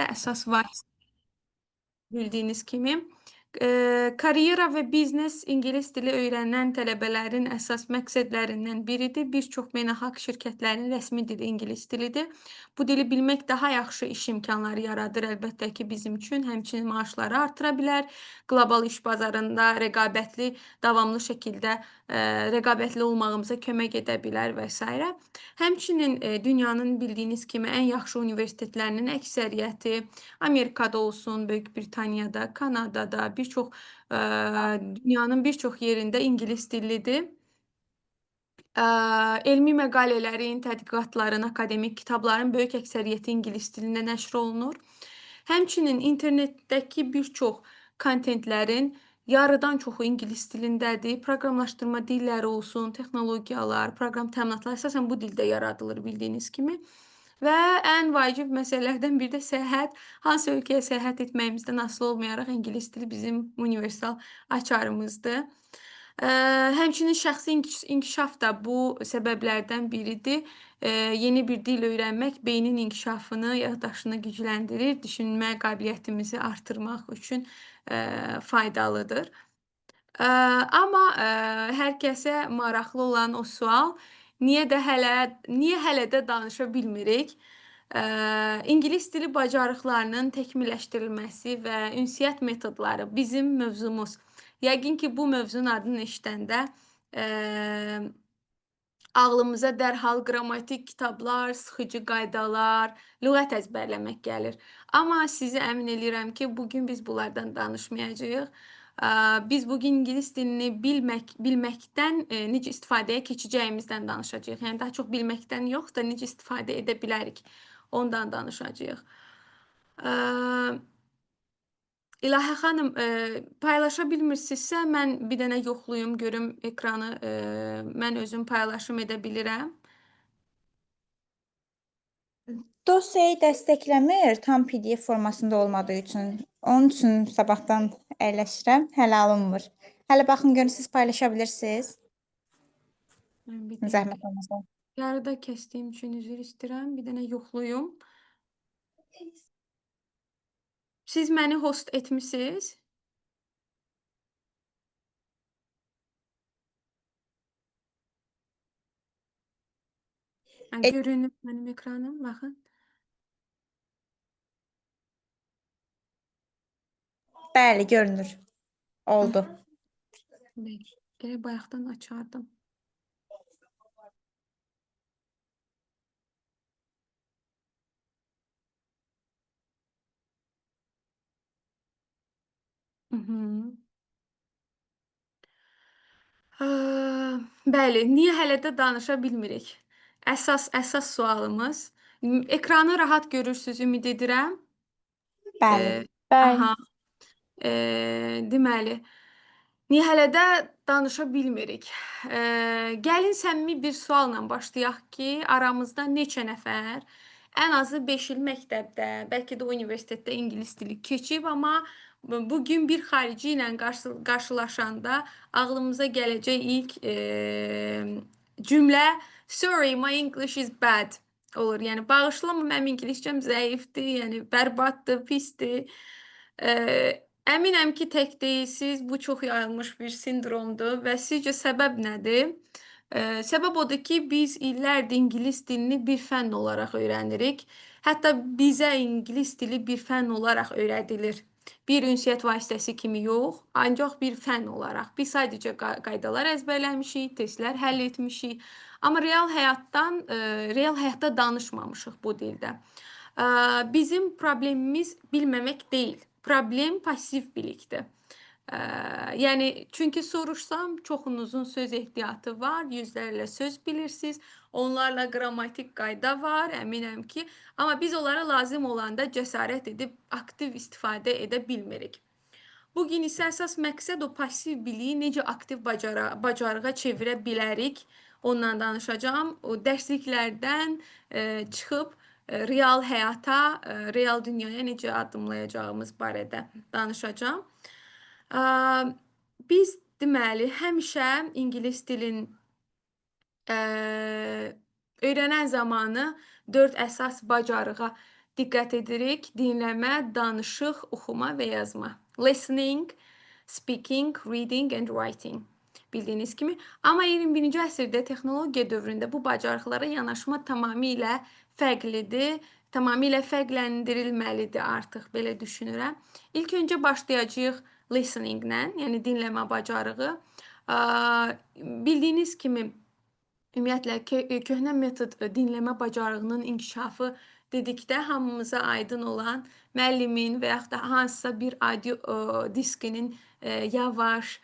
Əsas vasitə bildiyiniz kimi. Karyera və biznes ingilis dili öyrənən tələbələrin əsas məqsədlərindən biridir. Bir çox beynəlxalq şirkətlərin rəsmi dili ingilis dilidir. Bu dili bilmək daha yaxşı iş imkanları yaradır əlbəttə ki, bizim üçün. Həmçinin maaşları artıra bilər. Qlobal iş bazarında rəqabətli, davamlı şəkildə rəqabətli olmağımıza kömək edə bilər və s. Həmçinin dünyanın bildiyiniz kimi ən yaxşı universitetlərinin əksəriyyəti Amerikada olsun, Böyük Britaniyada, Kanadada, bir çox dünyanın bir çox yerində ingilis dillidir. Elmi məqalələrin, tədqiqatların, akademik kitabların böyük əksəriyyəti ingilis dilində nəşr olunur. Həmçinin internetdəki bir çox kontentlərin yarıdan çoxu ingilis dilindədir. Proqramlaşdırma dilləri olsun, texnologiyalar, proqram təminatları əsasən bu dildə yaradılır bildiyiniz kimi. Və ən vacib məsələlərdən biri də səyahət. Hansı ölkəyə səyahət etməyimizdən asılı olmayaraq ingilis dili bizim universal açarımızdır. Həmçinin şəxsi inkişaf da bu səbəblərdən biridir. Yeni bir dil öyrənmək beynin inkişafını, yaddaşını gücləndirir, düşünmə qabiliyyətimizi artırmaq üçün faydalıdır. Amma hər kəsə maraqlı olan o sual, niyə hələ də danışa bilmirik? İngilis dili bacarıqlarının təkmilləşdirilməsi və ünsiyyət metodları bizim mövzumuz. Yəqin ki, bu mövzunun adını eşidəndə ağlımıza dərhal qrammatik kitablar, sıxıcı qaydalar, lüğət əzbərləmək gəlir. Amma sizi əmin eləyirəm ki, bugün biz bunlardan danışmayacağıq. Biz bugün ingilis dilini bilməkdən necə istifadəyə keçəcəyimizdən danışacağıq. Yəni daha çox bilməkdən yox da necə istifadə edə bilərik, ondan danışacağıq. İlahə xanım, paylaşa bilmirsinizsə, mən bir dənə yoxlayım, görüm ekranı, mən özüm paylaşım edə bilirəm. Dosyayı dəstəkləmir, tam PDF formasında olmadığı üçün. Onun üçün sabahdan əyləşirəm, hələ alınmır. Hələ baxın görün, siz paylaşa bilirsiniz. Zəhmət olmasa. Yarıda kəsdiyim üçün üzr istəyirəm. Bir dənə yoxlayım. Siz məni host etmisiniz? Görünür mənim ekranım, baxın. Bəli, görünür. Oldu. Gərək bayaqdan açardım. Bəli, niyə hələ də danışa bilmirik? Əsas sualımız. Ekranı rahat görürsünüz, ümid edirəm. Bəli. Bəli. Aha. Deməli, niyə hələ də danışa bilmirik? Gəlin səmimi bir sualla başlayaq ki, aramızda neçə nəfər ən azı 5 il məktəbdə, bəlkə də universitetdə ingilis dili keçib, amma bugün bir xarici ilə qarşılaşanda ağlımıza gələcək ilk cümlə "Sorry, my English is bad" olur. Yəni bağışlama, mənim ingiliscəm zəifdir, yəni bərbaddır, pisdir. Əminəm ki, tək deyilsiniz. Bu çox yayılmış bir sindromdur və sizcə səbəb nədir? Səbəb odur ki, biz illərdir ingilis dilini bir fənn olaraq öyrənirik. Hətta bizə ingilis dili bir fənn olaraq öyrədilir. Bir ünsiyyət vasitəsi kimi yox, ancaq bir fənn olaraq. Biz sadəcə qaydalar əzbərləmişik, testlər həll etmişik. Amma real həyatda danışmamışıq bu dildə. Bizim problemimiz bilməmək deyil. Problem pasiv bilikdir. Yəni çünki soruşsam çoxunuzun söz ehtiyatı var, yüzlərlə söz bilirsiniz, onlarla qrammatik qayda var, əminəm ki, amma biz onlara lazım olanda cəsarət edib aktiv istifadə edə bilmirik. Bugün isə əsas məqsəd o pasiv biliyi necə aktiv bacarığa çevirə bilərik, ondan danışacağam. O dərsliklərdən çıxıb real həyata, real dünyaya necə addımlayacağımız barədə danışacağam. Biz deməli həmişə ingilis dilin öyrənən zamanı 4 əsas bacarığa diqqət edirik? Dinləmə, danışıq, oxuma və yazma. Listening, speaking, reading and writing. Bildiyiniz kimi. Amma 21-ci əsrdə texnologiya dövründə bu bacarıqlara yanaşma tamamilə fərqlidir. Tamamilə fərqləndirilməlidir artıq, belə düşünürəm. İlk öncə başlayacağıq listeninglə, yəni dinləmə bacarığı. Bildiyiniz kimi, ümumiyyətlə köhnə metod dinləmə bacarığının inkişafı dedikdə hamımıza aydın olan müəllimin və yaxud da hansısa bir audio diskinin yavaş,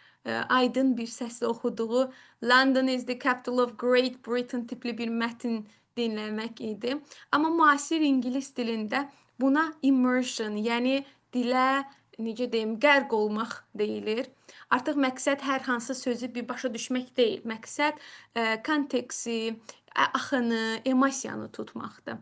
aydın bir səslə oxuduğu London is the capital of Great Britain tipli bir mətn dinləmək idi. Amma müasir ingilis dilində buna immersion, yəni dilə necə deyim, qərq olmaq deyilir. Artıq məqsəd hər hansı sözü bir başa düşmək deyil. Məqsəd konteksti, axını, emosiyanı tutmaqdır.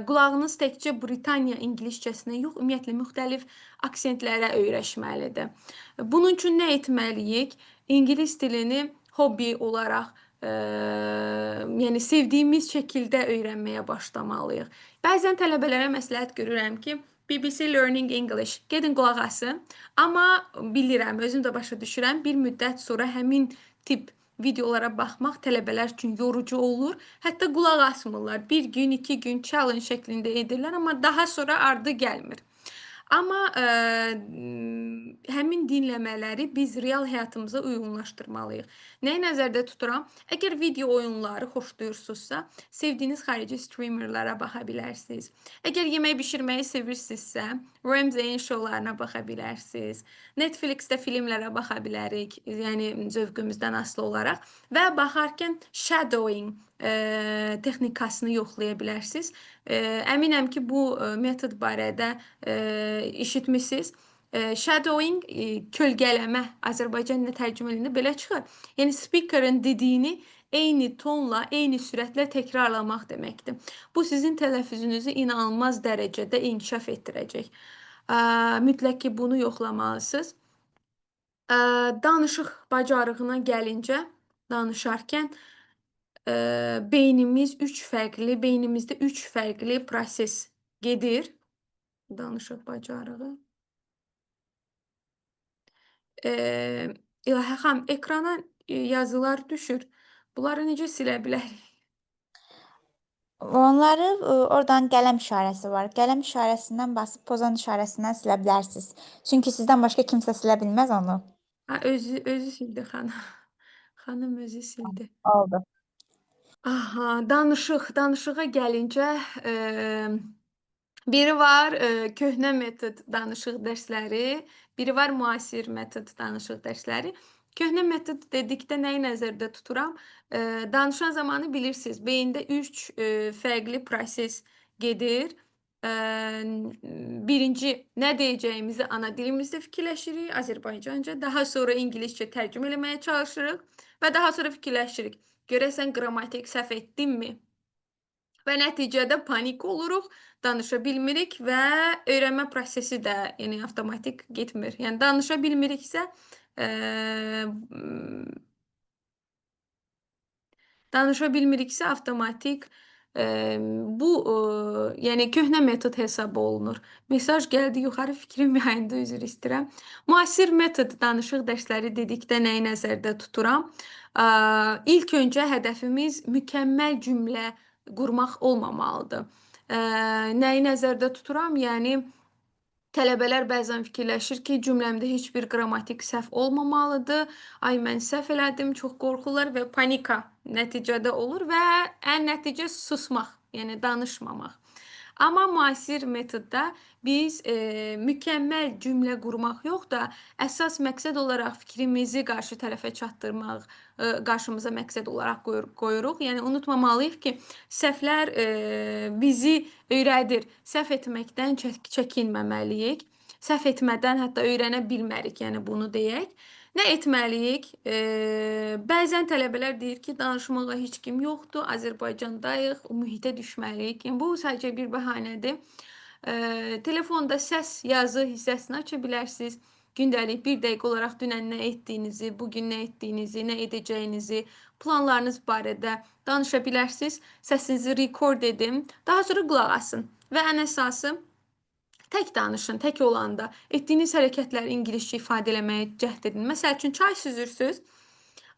Qulağınız təkcə Britaniya ingiliscəsinə yox, ümumiyyətlə müxtəlif aksentlərə öyrəşməlidir. Bunun üçün nə etməliyik? İngilis dilini hobbi olaraq, yəni sevdiyimiz şəkildə öyrənməyə başlamalıyıq. Bəzən tələbələrə məsləhət görürəm ki, BBC Learning English gedin qulaq asın. Amma bilirəm, özüm də başa düşürəm, bir müddət sonra həmin tip videolara baxmaq tələbələr üçün yorucu olur. Hətta qulaq asmırlar. Bir gün, 2 gün challenge şəklində edirlər, amma daha sonra ardı gəlmir. Amma həmin dinləmələri biz real həyatımıza uyğunlaşdırmalıyıq. Nəyi nəzərdə tuturam? Əgər video oyunları xoşlayırsınızsa, sevdiyiniz xarici streamerlara baxa bilərsiniz. Əgər yemək bişirməyi sevirsinizsə, Ramsay'in şoularına baxa bilərsiniz. Netflixdə filmlərə baxa bilərik, yəni zövqümüzdən asılı olaraq və baxarkən shadowing texnikasını yoxlaya bilərsiniz. Əminəm ki, bu metod barədə eşitmisiniz. Shadowing, kölgələmə Azərbaycan dilinə tərcümə edilində belə çıxır. Yəni speaker'ın dediyini eyni tonla, eyni sürətlə təkrarlamaq deməkdir. Bu sizin tələffüzünüzü inanılmaz dərəcədə inkişaf etdirəcək. Mütləq ki, bunu yoxlamalısınız. Danışıq bacarığına gəlincə, danışarkən beynimizdə üç fərqli proses gedir. Danışıq bacarığı. İlahə xanım, ekrana yazılar düşür. Bunları necə silə bilərik? Onları oradan qələm işarəsi var. Qələm işarəsindən basıb pozan işarəsindən silə bilərsiniz. Çünki sizdən başqa kimsə silə bilməz onu. Ha, özü sildi xanım. Xanım özü sildi. Oldu. Aha, danışığa gəlincə, biri var köhnə metod danışıq dərsləri, biri var müasir metod danışıq dərsləri. Köhnə metod dedikdə nəyi nəzərdə tuturam? Danışan zamanı bilirsiniz, beyində 3 fərqli proses gedir. Birinci, nə deyəcəyimizi ana dilimizdə fikirləşirik, Azərbaycanca, daha sonra ingiliscə tərcümə eləməyə çalışırıq və daha sonra fikirləşirik. Görəsən qrammatik səhv etdimmi? Və nəticədə panik oluruq, danışa bilmirik və öyrənmə prosesi də yəni avtomatik getmir. Yəni danışa bilmiriksə, avtomatik bu yəni köhnə metod hesab olunur. Mesaj gəldi yuxarı, fikrim yayındı, üzr istəyirəm. Müasir metod danışıq dərsləri dedikdə nəyi nəzərdə tuturam? İlk öncə hədəfimiz mükəmməl cümlə qurmaq olmamalıdır. Nəyi nəzərdə tuturam? Yəni tələbələr bəzən fikirləşir ki, cümləmdə heç bir qrammatik səhv olmamalıdır. Ay, mən səhv elədim, çox qorxurlar və panika nəticədə olur və ən nəticə susmaq, yəni danışmamaq. Amma müasir metodda biz mükəmməl cümlə qurmaq yox da, əsas məqsəd olaraq fikrimizi qarşı tərəfə çatdırmaq, qarşımıza məqsəd olaraq qoyuruq. Yəni unutmamalıyıq ki, səhvlər bizi öyrədir. Səhv etməkdən çəkinməməliyik. Səhv etmədən hətta öyrənə bilmərik, yəni bunu deyək. Nə etməliyik? Bəzən tələbələr deyir ki, danışmağa heç kim yoxdur, Azərbaycandayıq, o mühitə düşməliyik. Yəni, bu sadəcə bir bəhanədir. Telefonda səs yazı hissəsini aça bilərsiniz. Gündəlik bir dəqiqə olaraq dünən nə etdiyinizi, bugün nə etdiyinizi, nə edəcəyinizi, planlarınız barədə danışa bilərsiniz. Səsinizi record edin. Daha sonra qulaq asın. Və ən əsası tək danışın, tək olanda etdiyiniz hərəkətləri ingiliscə ifadə eləməyə cəhd edin. Məsəl üçün çay süzürsüz.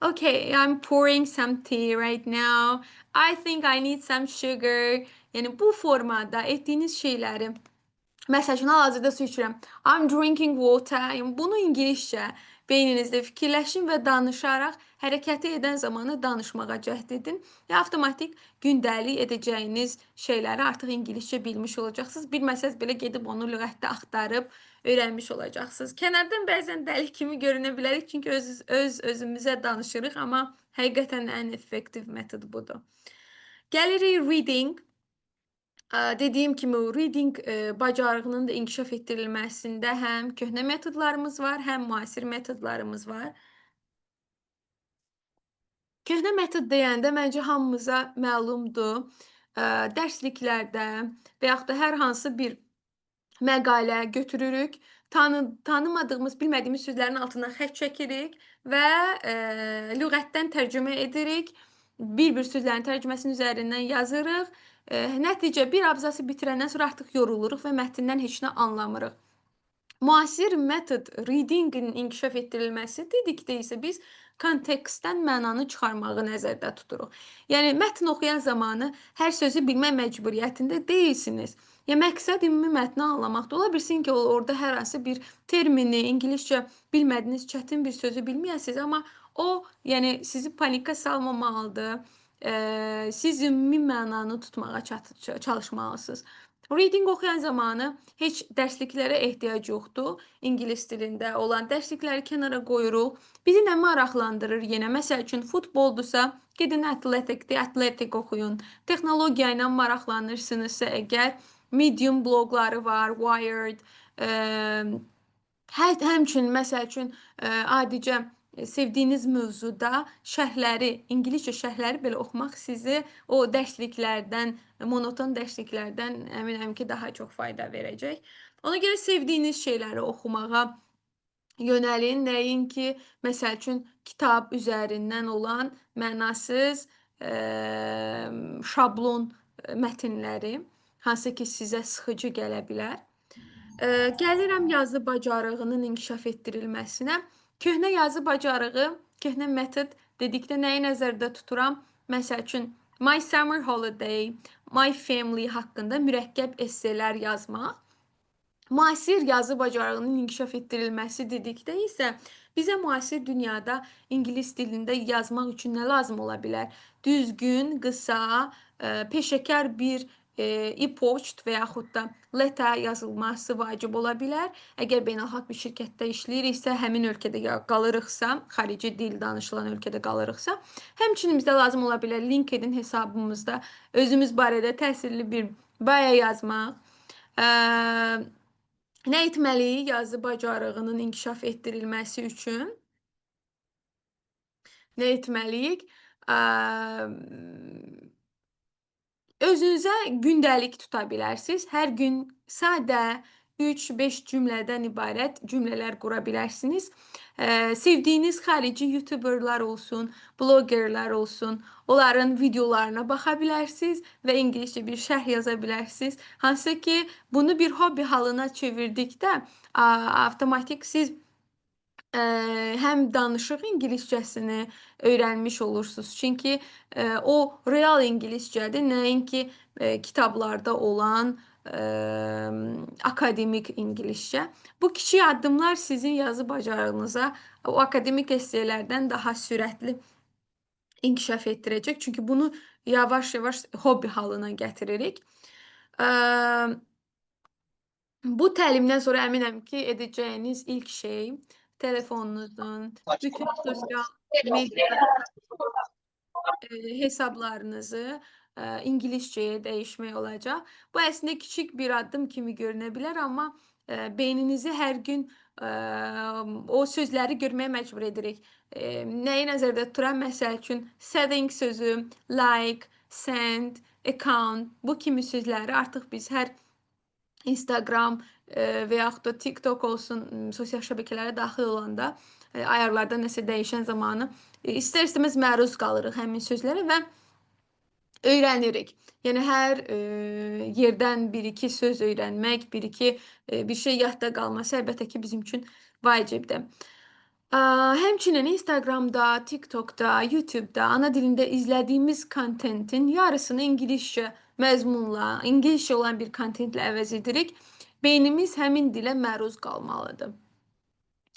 Okay, I'm pouring some tea right now. I think I need some sugar. Yəni bu formada etdiyiniz şeyləri. Məsəl üçün hal-hazırda su içirəm. I'm drinking water. Yəni bunu ingiliscə beyninizdə fikirləşin və danışaraq hərəkəti edən zamanı danışmağa cəhd edin və avtomatik gündəlik edəcəyiniz şeyləri artıq ingiliscə bilmiş olacaqsınız. Bilməsəz belə gedib onu lüğətdə axtarıb öyrənmiş olacaqsınız. Kənardan bəzən dəli kimi görünə bilərik, çünki öz, öz özümüzə danışırıq, amma həqiqətən ən effektiv metod budur. Gəlirik reading. Dediyim kimi reading bacarığının da inkişaf etdirilməsində həm köhnə metodlarımız var, həm müasir metodlarımız var. Köhnə metod deyəndə məncə hamımıza məlumdur. Dərsliklərdə və yaxud da hər hansı bir məqalə götürürük, tanımadığımız, bilmədiyimiz sözlərin altına xətt çəkirik və lüğətdən tərcümə edirik. Bir-bir sözlərin tərcüməsinin üzərindən yazırıq. Nəticə bir abzası bitirəndən sonra artıq yoruluruq və mətndən heç nə anlamırıq. Müasir metod reading-in inkişaf etdirilməsi dedikdə isə biz kontekstdən mənanı çıxarmağı nəzərdə tuturuq. Yəni mətn oxuyan zamanı hər sözü bilmək məcburiyyətində deyilsiniz. Yəni məqsəd ümumi mətni anlamaqdır. Ola bilsin ki, orada hər hansı bir termini, ingiliscə bilmədiyiniz çətin bir sözü bilməyəsiniz, amma o, yəni sizi panika salmamalıdır. Siz ümumi mənanı tutmağa çalışmalısınız. Reading oxuyan zamanı heç dərsliklərə ehtiyac yoxdur. İngilis dilində olan dərslikləri kənara qoyuruq. Bizi nə maraqlandırır yenə? Məsəl üçün futboldursa, gedin Athletic, The Athletic oxuyun. Texnologiya ilə maraqlanırsınızsa əgər, Medium bloqları var, Wired, həmçinin məsəl üçün adicə sevdiyiniz mövzuda şərhləri, ingiliscə şərhləri belə oxumaq sizi o dərsliklərdən, monoton dərsliklərdən əminəm ki, daha çox fayda verəcək. Ona görə sevdiyiniz şeyləri oxumağa yönəlin, nəinki məsəl üçün kitab üzərindən olan mənasız şablon mətnləri, hansı ki sizə sıxıcı gələ bilər. Gəlirəm yazı bacarığının inkişaf etdirilməsinə. Köhnə yazı bacarığı, köhnə metod dedikdə nəyi nəzərdə tuturam? Məsəl üçün My Summer Holiday, My Family haqqında mürəkkəb esselər yazmaq. Müasir yazı bacarığının inkişaf etdirilməsi dedikdə isə bizə müasir dünyada ingilis dilində yazmaq üçün nə lazım ola bilər? Düzgün, qısa, peşəkar bir e-poçt və yaxud da letter yazılması vacib ola bilər. Əgər beynəlxalq bir şirkətdə işləyiriksə, həmin ölkədə qalırıqsa, xarici dil danışılan ölkədə qalırıqsa, həmçinin bizə lazım ola bilər LinkedIn hesabımızda özümüz barədə təsirli bir bio yazmaq. Nə etməliyik yazı bacarığının inkişaf etdirilməsi üçün? Nə etməliyik? Özünüzə gündəlik tuta bilərsiniz. Hər gün sadə 3-5 cümlədən ibarət cümlələr qura bilərsiniz. Sevdiyiniz xarici YouTuberlar olsun, blogerlər olsun, onların videolarına baxa bilərsiniz və ingiliscə bir şərh yaza bilərsiniz. Hansı ki, bunu bir hobbi halına çevirdikdə avtomatik siz həm danışıq ingiliscəsini öyrənmiş olursunuz. Çünki o real ingiliscədir, nəinki kitablarda olan akademik ingiliscə. Bu kiçik addımlar sizin yazı bacarığınıza o akademik esselərdən daha sürətli inkişaf etdirəcək. Çünki bunu yavaş-yavaş hobbi halına gətiririk. Bu təlimdən sonra əminəm ki, edəcəyiniz ilk şey telefonunuzun bütün sosial media hesablarınızı ingiliscəyə dəyişmək olacaq. Bu əslində kiçik bir addım kimi görünə bilər, amma beyninizi hər gün o sözləri görməyə məcbur edirik. Nəyi nəzərdə tuturam? Məsəl üçün setting sözü, like, send, account bu kimi sözləri artıq biz hər Instagram, və yaxud da TikTok olsun, sosial şəbəkələrə daxil olanda, ayarlarda nəsə dəyişən zamanı istər-istəməz məruz qalırıq həmin sözlərə və öyrənirik. Yəni hər yerdən bir-iki söz öyrənmək, bir-iki bir şey yadda qalması əlbəttə ki, bizim üçün vacibdir. Həmçinin Instagramda, TikTokda, YouTube'da ana dilində izlədiyimiz kontentin yarısını ingiliscə məzmunla, ingiliscə olan bir kontentlə əvəz edirik. Beynimiz həmin dilə məruz qalmalıdır.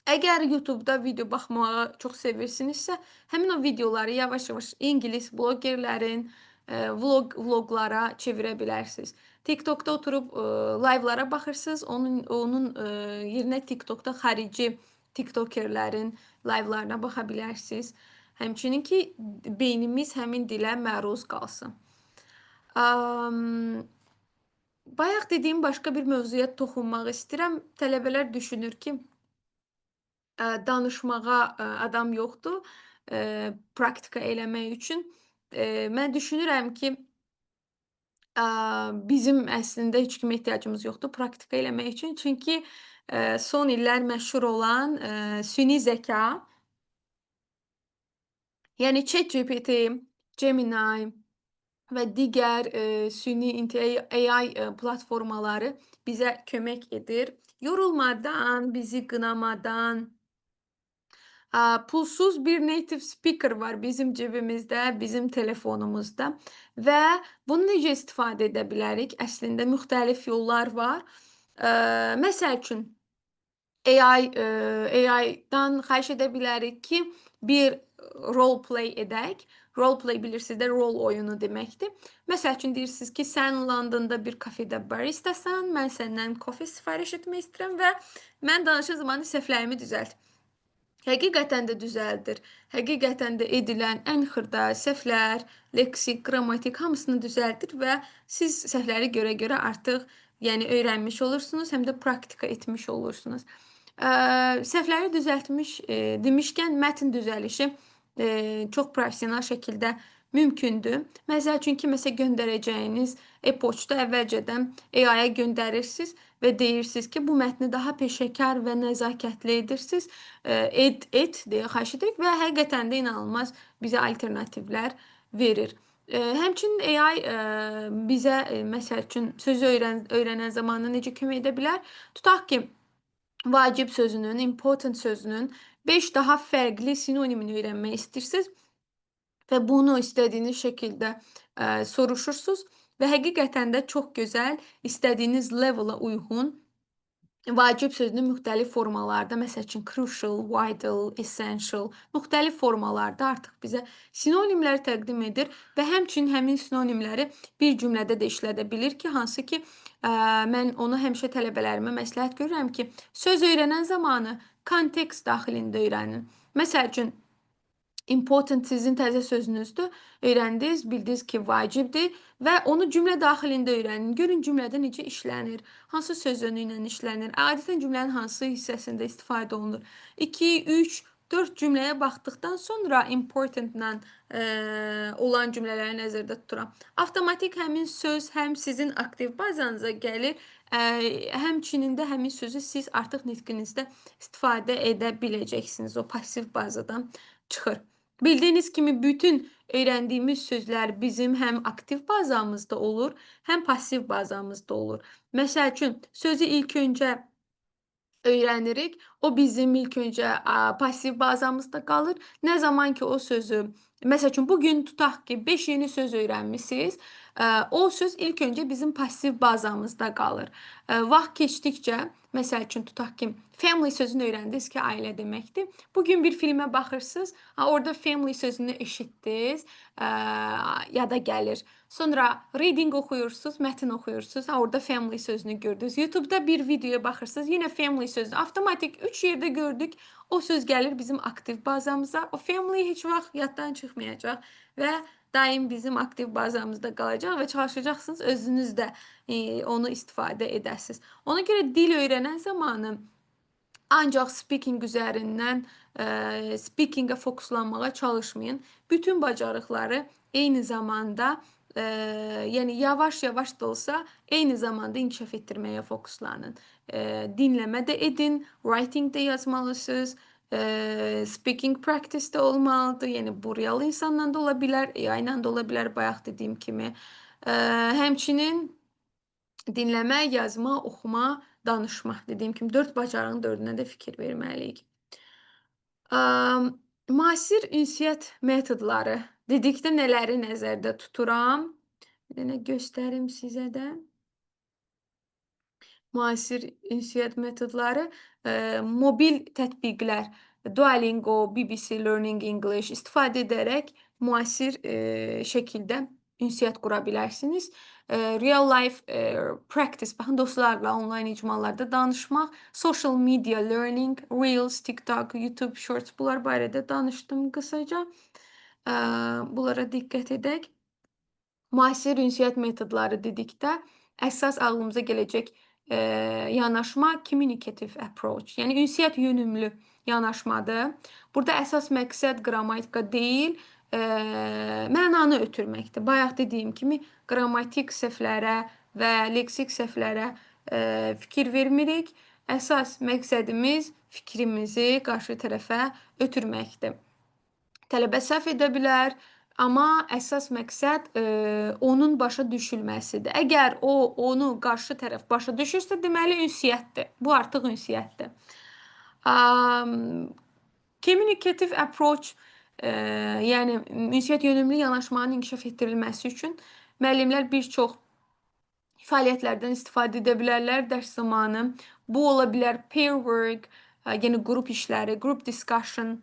Əgər YouTube'da video baxmağı çox sevirsinizsə, həmin o videoları yavaş-yavaş ingilis blogerlərin vloqlara çevirə bilərsiniz. TikTokda oturub live'lara baxırsınız, onun yerinə TikTokda xarici TikTokerlərin live'larına baxa bilərsiniz. Həmçinin ki, beynimiz həmin dilə məruz qalsın. Bayaq dediyim başqa bir mövzuya toxunmaq istəyirəm. Tələbələr düşünür ki, danışmağa adam yoxdur, praktika eləmək üçün. Mən düşünürəm ki, bizim əslində heç kimə ehtiyacımız yoxdur praktika eləmək üçün. Çünki son illər məşhur olan süni zəka, yəni ChatGPT, Gemini və digər süni AI platformaları bizə kömək edir. Yorulmadan, bizi qınamadan, pulsuz bir native speaker var bizim cibimizdə, bizim telefonumuzda və bunu necə istifadə edə bilərik? Əslində müxtəlif yollar var. Məsəl üçün AI AI-dan xahiş edə bilərik ki, bir role play edək. Role play bilirsiniz də rol oyunu deməkdir. Məsəl üçün deyirsiniz ki, sən Londonda bir kafedə baristasan, mən səndən kofe sifariş etmək istəyirəm və mən danışan zamanı səhvlərimi düzəlt. Həqiqətən də düzəldir. Həqiqətən də edilən ən xırda səhvlər, leksik, qrammatik hamısını düzəldir və siz səhvləri görə-görə artıq yəni öyrənmiş olursunuz, həm də praktika etmiş olursunuz. Səhvləri düzəltmiş demişkən mətn düzəlişi çox professional şəkildə mümkündür. Məsəl üçün kiməsə göndərəcəyiniz e-poçtu əvvəlcədən AI-ya göndərirsiniz və deyirsiniz ki, bu mətni daha peşəkar və nəzakətli edirsiniz. Et deyə xahiş edirik və həqiqətən də inanılmaz bizə alternativlər verir. Həmçinin AI bizə məsəl üçün sözü öyrənən zamanı necə kömək edə bilər? Tutaq ki, vacib sözünün, important sözünün 5 daha fərqli sinonimini öyrənmək istəyirsiniz və bunu istədiyiniz şəkildə soruşursunuz və həqiqətən də çox gözəl istədiyiniz level'a uyğun vacib sözünü müxtəlif formalarda, məsəl üçün crucial, vital, essential, müxtəlif formalarda artıq bizə sinonimlər təqdim edir və həmçinin həmin sinonimləri bir cümlədə də işlədə bilir ki, hansı ki, mən onu həmişə tələbələrimə məsləhət görürəm ki, söz öyrənən zamanı kontekst daxilində öyrənin. Məsəl üçün, important sizin təzə sözünüzdür. Öyrəndiniz, bildiniz ki, vacibdir və onu cümlə daxilində öyrənin. Görün cümlədə necə işlənir, hansı söz önü ilə işlənir, adətən cümlənin hansı hissəsində istifadə olunur. 2, 3, 4 cümləyə baxdıqdan sonra important-la olan cümlələri nəzərdə tuturam. Avtomatik həmin söz həm sizin aktiv bazanıza gəlir, həmçinin də həmin sözü siz artıq nitqinizdə istifadə edə biləcəksiniz. O pasiv bazadan çıxır. Bildiyiniz kimi bütün öyrəndiyimiz sözlər bizim həm aktiv bazamızda olur, həm pasiv bazamızda olur. Məsəl üçün, sözü ilk öncə öyrənirik. O bizim ilk öncə pasiv bazamızda qalır. Nə zaman ki o sözü, məsəl üçün bugün tutaq ki 5 yeni söz öyrənmisiniz, o söz ilk öncə bizim pasiv bazamızda qalır. Vaxt keçdikcə, məsəl üçün tutaq ki family sözünü öyrəndiniz ki, ailə deməkdir. Bugün bir filmə baxırsınız, orada family sözünü eşitdiniz, ya da gəlir. Sonra reading oxuyursunuz, mətn oxuyursunuz, orada family sözünü gördünüz. YouTube-da bir videoya baxırsınız, yenə family sözünü avtomatik 3 yerdə gördük. O söz gəlir bizim aktiv bazamıza. O family heç vaxt yaddan çıxmayacaq və daim bizim aktiv bazamızda qalacaq və çalışacaqsınız özünüz də onu istifadə edəsiniz. Ona görə dil öyrənən zamanı ancaq speaking üzərindən speakingə fokuslanmağa çalışmayın. Bütün bacarıqları eyni zamanda Yəni yavaş-yavaş da olsa eyni zamanda inkişaf etdirməyə fokuslanın. Dinləmə də edin, writing də yazmalısınız, speaking practice də olmalıdır. Yəni bu real insanla da ola bilər, AI ilə də ola bilər, bayaq dediyim kimi. Həmçinin dinləmə, yazma, oxuma, danışma. Dediyim kimi 4 bacarığın dördünə də fikir verməliyik. Müasir ünsiyyət metodları dedikdə nələri nəzərdə tuturam? Bir dənə göstərim sizə də. Müasir ünsiyyət metodları, mobil tətbiqlər, Duolingo, BBC Learning English istifadə edərək müasir şəkildə ünsiyyət qura bilərsiniz. Real life practice, baxın dostlarla onlayn icmalarda danışmaq, social media learning, Reels, TikTok, YouTube Shorts, bunlar barədə danışdım qısaca. Bunlara diqqət edək. Müasir ünsiyyət metodları dedikdə əsas ağlımıza gələcək yanaşma communicative approach, yəni ünsiyyət yönümlü yanaşmadır. Burada əsas məqsəd qrammatika deyil, mənanı ötürməkdir. Bayaq dediyim kimi qrammatik səhvlərə və leksik səhvlərə fikir vermirik. Əsas məqsədimiz fikrimizi qarşı tərəfə ötürməkdir. Tələbə səhv edə bilər, amma əsas məqsəd onun başa düşülməsidir. Əgər o onu qarşı tərəf başa düşürsə, deməli ünsiyyətdir. Bu artıq ünsiyyətdir. Communicative approach, yəni ünsiyyət yönümlü yanaşmanın inkişaf etdirilməsi üçün müəllimlər bir çox fəaliyyətlərdən istifadə edə bilərlər dərs zamanı. Bu ola bilər pair work, yəni qrup işləri, group discussion,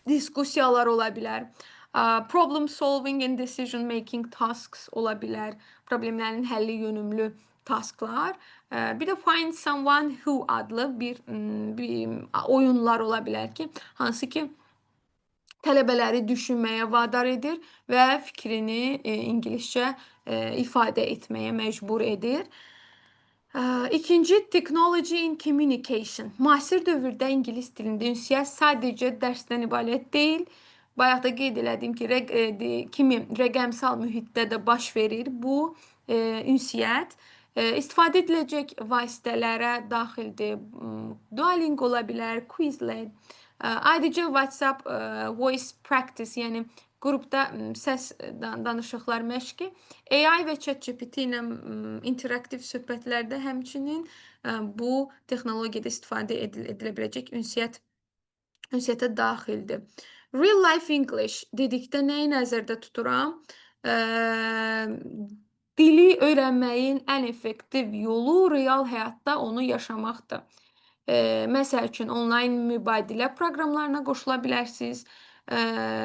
diskussiyalar ola bilər. Problem solving and decision making tasks ola bilər. Problemlərin həlli yönümlü tasklar. Bir də Find Someone Who adlı bir oyunlar ola bilər ki, hansı ki tələbələri düşünməyə vadar edir və fikrini ingiliscə ifadə etməyə məcbur edir. İkinci, technology in communication. Müasir dövrdə ingilis dilində ünsiyyət sadəcə dərsdən ibarət deyil. Bayaq da qeyd elədiyim ki, kimi rəqəmsal mühitdə də baş verir bu ünsiyyət. İstifadə ediləcək vasitələrə daxildir. Duolingo ola bilər, Quizlet. Ayrıca WhatsApp voice practice, yəni qrupda səs danışıqlar məşqi, AI və ChatGPT ilə interaktiv söhbətlərdə həmçinin bu texnologiyada istifadə edilə biləcək ünsiyyətə daxildir. Real life English dedikdə nəyi nəzərdə tuturam? Dili öyrənməyin ən effektiv yolu real həyatda onu yaşamaqdır. Məsəl üçün, onlayn mübadilə proqramlarına qoşula bilərsiniz.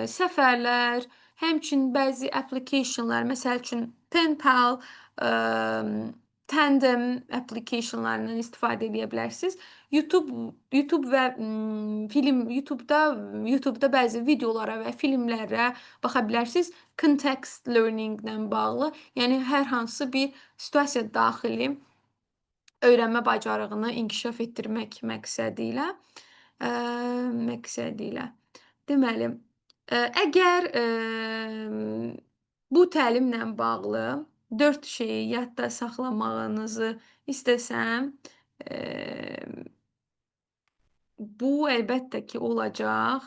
Səfərlər, həmçinin bəzi applicationlar, məsəl üçün PenPal, Tandem applicationlarından istifadə edə bilərsiniz. YouTube və film YouTubeda bəzi videolara və filmlərə baxa bilərsiniz. Context learning-lə bağlı, yəni hər hansı bir situasiya daxili öyrənmə bacarığını inkişaf etdirmək məqsədi ilə, məqsədi ilə. Deməli, əgər bu təlimlə bağlı 4 şeyi yadda saxlamağınızı istəsəm, bu əlbəttə ki olacaq.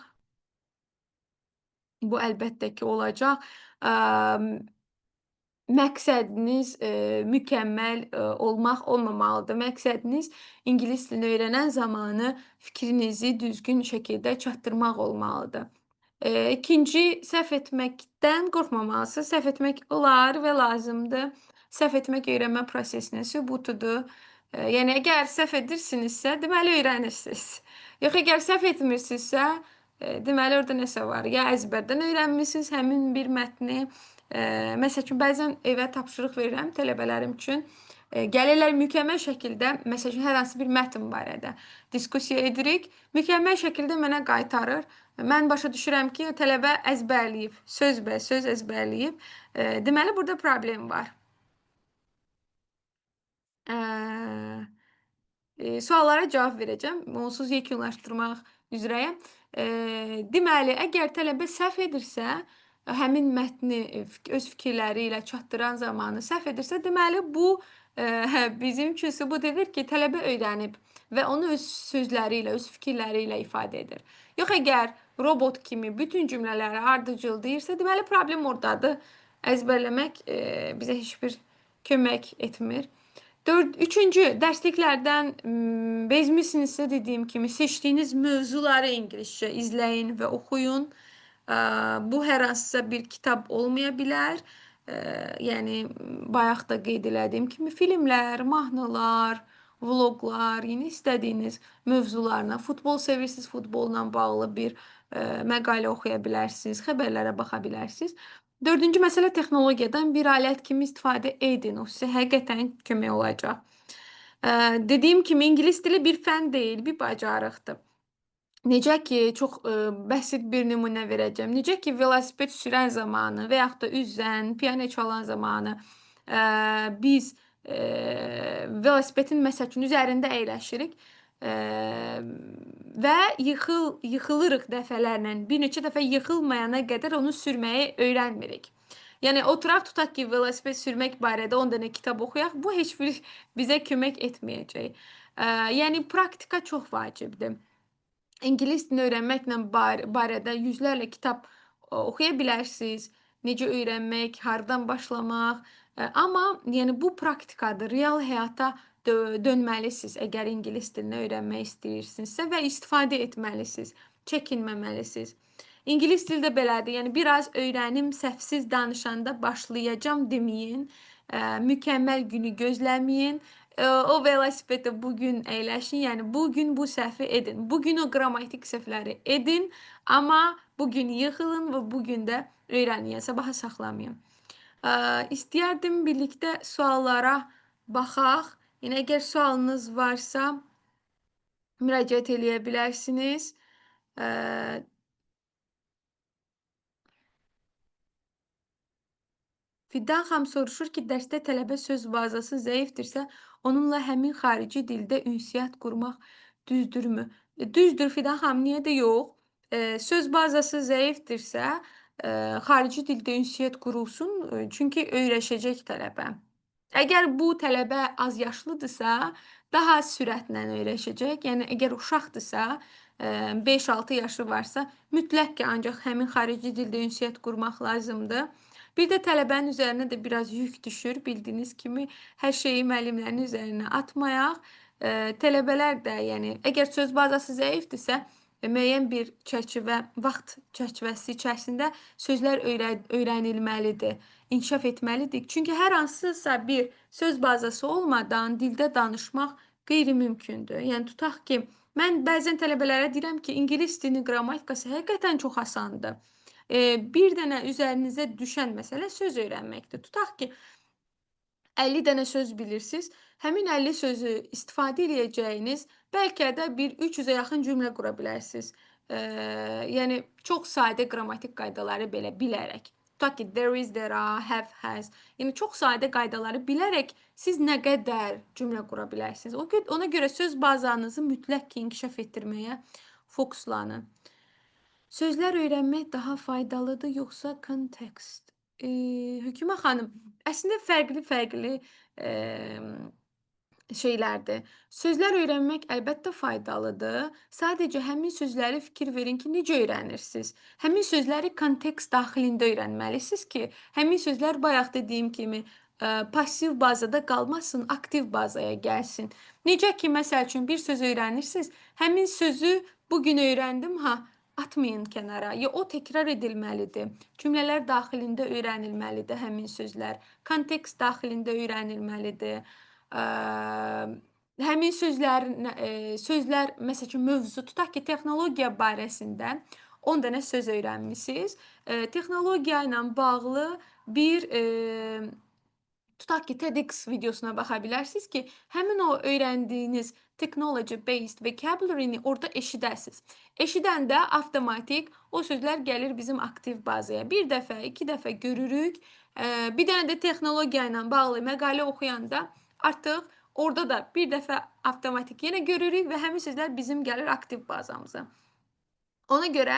Bu əlbəttə ki olacaq. Məqsədiniz mükəmməl olmaq olmamalıdır. Məqsədiniz ingilis dilini öyrənən zamanı fikrinizi düzgün şəkildə çatdırmaq olmalıdır. İkinci, səhv etməkdən qorxmamalısınız. Səhv etmək olar və lazımdır. Səhv etmək öyrənmə prosesinin sübutudur. Yəni əgər səhv edirsinizsə, deməli öyrənirsiniz. Yox, əgər səhv etmirsinizsə, deməli orada nəsə var. Ya əzbərdən öyrənmisiniz həmin bir mətni. Məsəl üçün, bəzən evə tapşırıq verirəm tələbələrim üçün. Gəlirlər mükəmməl şəkildə, məsəl üçün, hər hansı bir mətn barədə diskussiya edirik. Mükəmməl şəkildə mənə qaytarır. Mən başa düşürəm ki, tələbə əzbərləyib, sözbəsöz əzbərləyib. Deməli, burada problem var. Suallara cavab verəcəm. Onsuz yekunlaşdırmaq üzrəyəm. Deməli, əgər tələbə səhv edirsə, həmin mətni öz fikirləri ilə çatdıran zamanı səhv edirsə, deməli bu bizim üçün sübut edir ki, tələbə öyrənib və onu öz sözləri ilə, öz fikirləri ilə ifadə edir. Yox, əgər robot kimi bütün cümlələri ardıcıl deyirsə, deməli problem oradadır. Əzbərləmək bizə heç bir kömək etmir. Üçüncü, dərsliklərdən bezmisinizsə dediyim kimi seçdiyiniz mövzuları ingiliscə izləyin və oxuyun. Bu hər hansısa bir kitab olmaya bilər. Yəni bayaq da qeyd elədiyim kimi filmlər, mahnılar, vloqlar, yəni istədiyiniz mövzularla, futbol sevirsiniz, futbolla bağlı bir məqalə oxuya bilərsiniz, xəbərlərə baxa bilərsiniz. Dördüncü məsələ texnologiyadan bir alət kimi istifadə edin. O sizə həqiqətən kömək olacaq. Dediyim kimi ingilis dili bir fən deyil, bir bacarıqdır. Necə ki, çox bəsit bir nümunə verəcəm. Necə ki, velosiped sürən zamanı və yaxud da üzən, piano çalan zamanı biz velosipedin məsəl üçün üzərində əyləşirik və yıxılırıq dəfələrlə. Bir neçə dəfə yıxılmayana qədər onu sürməyi öyrənmirik. Yəni oturaq tutaq ki, velosiped sürmək barədə 10 dənə kitab oxuyaq, bu heç bir bizə kömək etməyəcək. Yəni praktika çox vacibdir. İngilis dilini öyrənməklə barədə yüzlərlə kitab oxuya bilərsiniz. Necə öyrənmək, hardan başlamaq. Amma yəni bu praktikadır. Real həyata dönməlisiniz əgər ingilis dilini öyrənmək istəyirsinizsə və istifadə etməlisiniz. Çəkinməməlisiniz. İngilis dili də belədir. Yəni biraz öyrənim, səhvsiz danışanda başlayacağam deməyin. Mükəmməl günü gözləməyin. O velosipeddə bu gün əyləşin. Yəni bu gün bu səhvi edin. Bu gün o qrammatik səhvləri edin, amma bu gün yıxılın və bu gün də öyrənin. Yəni sabaha saxlamayın. İstəyərdim birlikdə suallara baxaq. Yəni əgər sualınız varsa müraciət eləyə bilərsiniz. Fidan xanım soruşur ki, dərsdə tələbə söz bazası zəifdirsə, onunla həmin xarici dildə ünsiyyət qurmaq düzdürmü? Düzdür Fidan xanım, niyə də yox? Söz bazası zəifdirsə, xarici dildə ünsiyyət qurulsun, çünki öyrəşəcək tələbə. Əgər bu tələbə az yaşlıdırsa, daha sürətlə öyrəşəcək. Yəni əgər uşaqdırsa, 5-6 yaşı varsa, mütləq ki, ancaq həmin xarici dildə ünsiyyət qurmaq lazımdır. Bir də tələbənin üzərinə də biraz yük düşür. Bildiyiniz kimi hər şeyi müəllimlərin üzərinə atmayaq. Tələbələr də, yəni əgər söz bazası zəifdirsə, müəyyən bir çərçivə, vaxt çərçivəsi içərisində sözlər öyrənilməlidir, inkişaf etməlidir. Çünki hər hansısa bir söz bazası olmadan dildə danışmaq qeyri-mümkündür. Yəni tutaq ki, mən bəzən tələbələrə deyirəm ki, ingilis dilinin qrammatikası həqiqətən çox asandır. Bir dənə üzərinizə düşən məsələ söz öyrənməkdir. Tutaq ki, 50 dənə söz bilirsiniz. Həmin 50 sözü istifadə eləyəcəyiniz bəlkə də bir 300-ə yaxın cümlə qura bilərsiniz. Yəni çox sadə qrammatik qaydaları belə bilərək. Tutaq ki, there is, there are, have, has. Yəni çox sadə qaydaları bilərək siz nə qədər cümlə qura bilərsiniz. Ona görə söz bazanızı mütləq ki, inkişaf etdirməyə fokuslanın. Sözlər öyrənmək daha faydalıdır yoxsa kontekst? Hükümə xanım, əslində fərqli-fərqli şeylərdir. Sözlər öyrənmək əlbəttə faydalıdır. Sadəcə həmin sözləri fikir verin ki, necə öyrənirsiniz? Həmin sözləri kontekst daxilində öyrənməlisiniz ki, həmin sözlər bayaq dediyim kimi pasiv bazada qalmasın, aktiv bazaya gəlsin. Necə ki, məsəl üçün bir söz öyrənirsiniz, həmin sözü bu gün öyrəndim, ha, atmayın kənara. Ya o təkrar edilməlidir. Cümlələr daxilində öyrənilməlidir həmin sözlər. Kontekst daxilində öyrənilməlidir. Həmin sözlər, məsəl üçün mövzu, tutaq ki, texnologiya barəsində 10 dənə söz öyrənmisiniz. Texnologiya ilə bağlı bir tutaq ki, TEDx videosuna baxa bilərsiniz ki, həmin o öyrəndiyiniz technology based vocabulary-ni orada eşidəsiniz. Eşidəndə avtomatik o sözlər gəlir bizim aktiv bazaya. Bir dəfə, iki dəfə görürük. Bir dənə də texnologiya ilə bağlı məqalə oxuyanda artıq orada da bir dəfə avtomatik yenə görürük və həmin sözlər bizim gəlir aktiv bazamıza. Ona görə,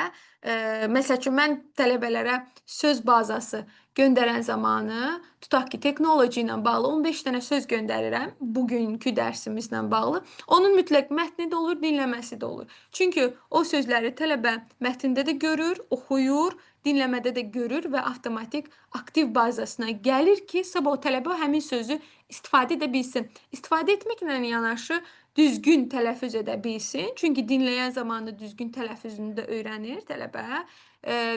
məsəl üçün mən tələbələrə söz bazası göndərən zamanı, tutaq ki, teknoloji ilə bağlı 15 dənə söz göndərirəm bugünkü dərsimizlə bağlı. Onun mütləq mətni də olur, dinləməsi də olur. Çünki o sözləri tələbə mətndə də görür, oxuyur, dinləmədə də görür və avtomatik aktiv bazasına gəlir ki, sabah o tələbə həmin sözü istifadə edə bilsin. İstifadə etməklə yanaşı düzgün tələffüz edə bilsin. Çünki dinləyən zamanı düzgün tələffüzünü də öyrənir tələbə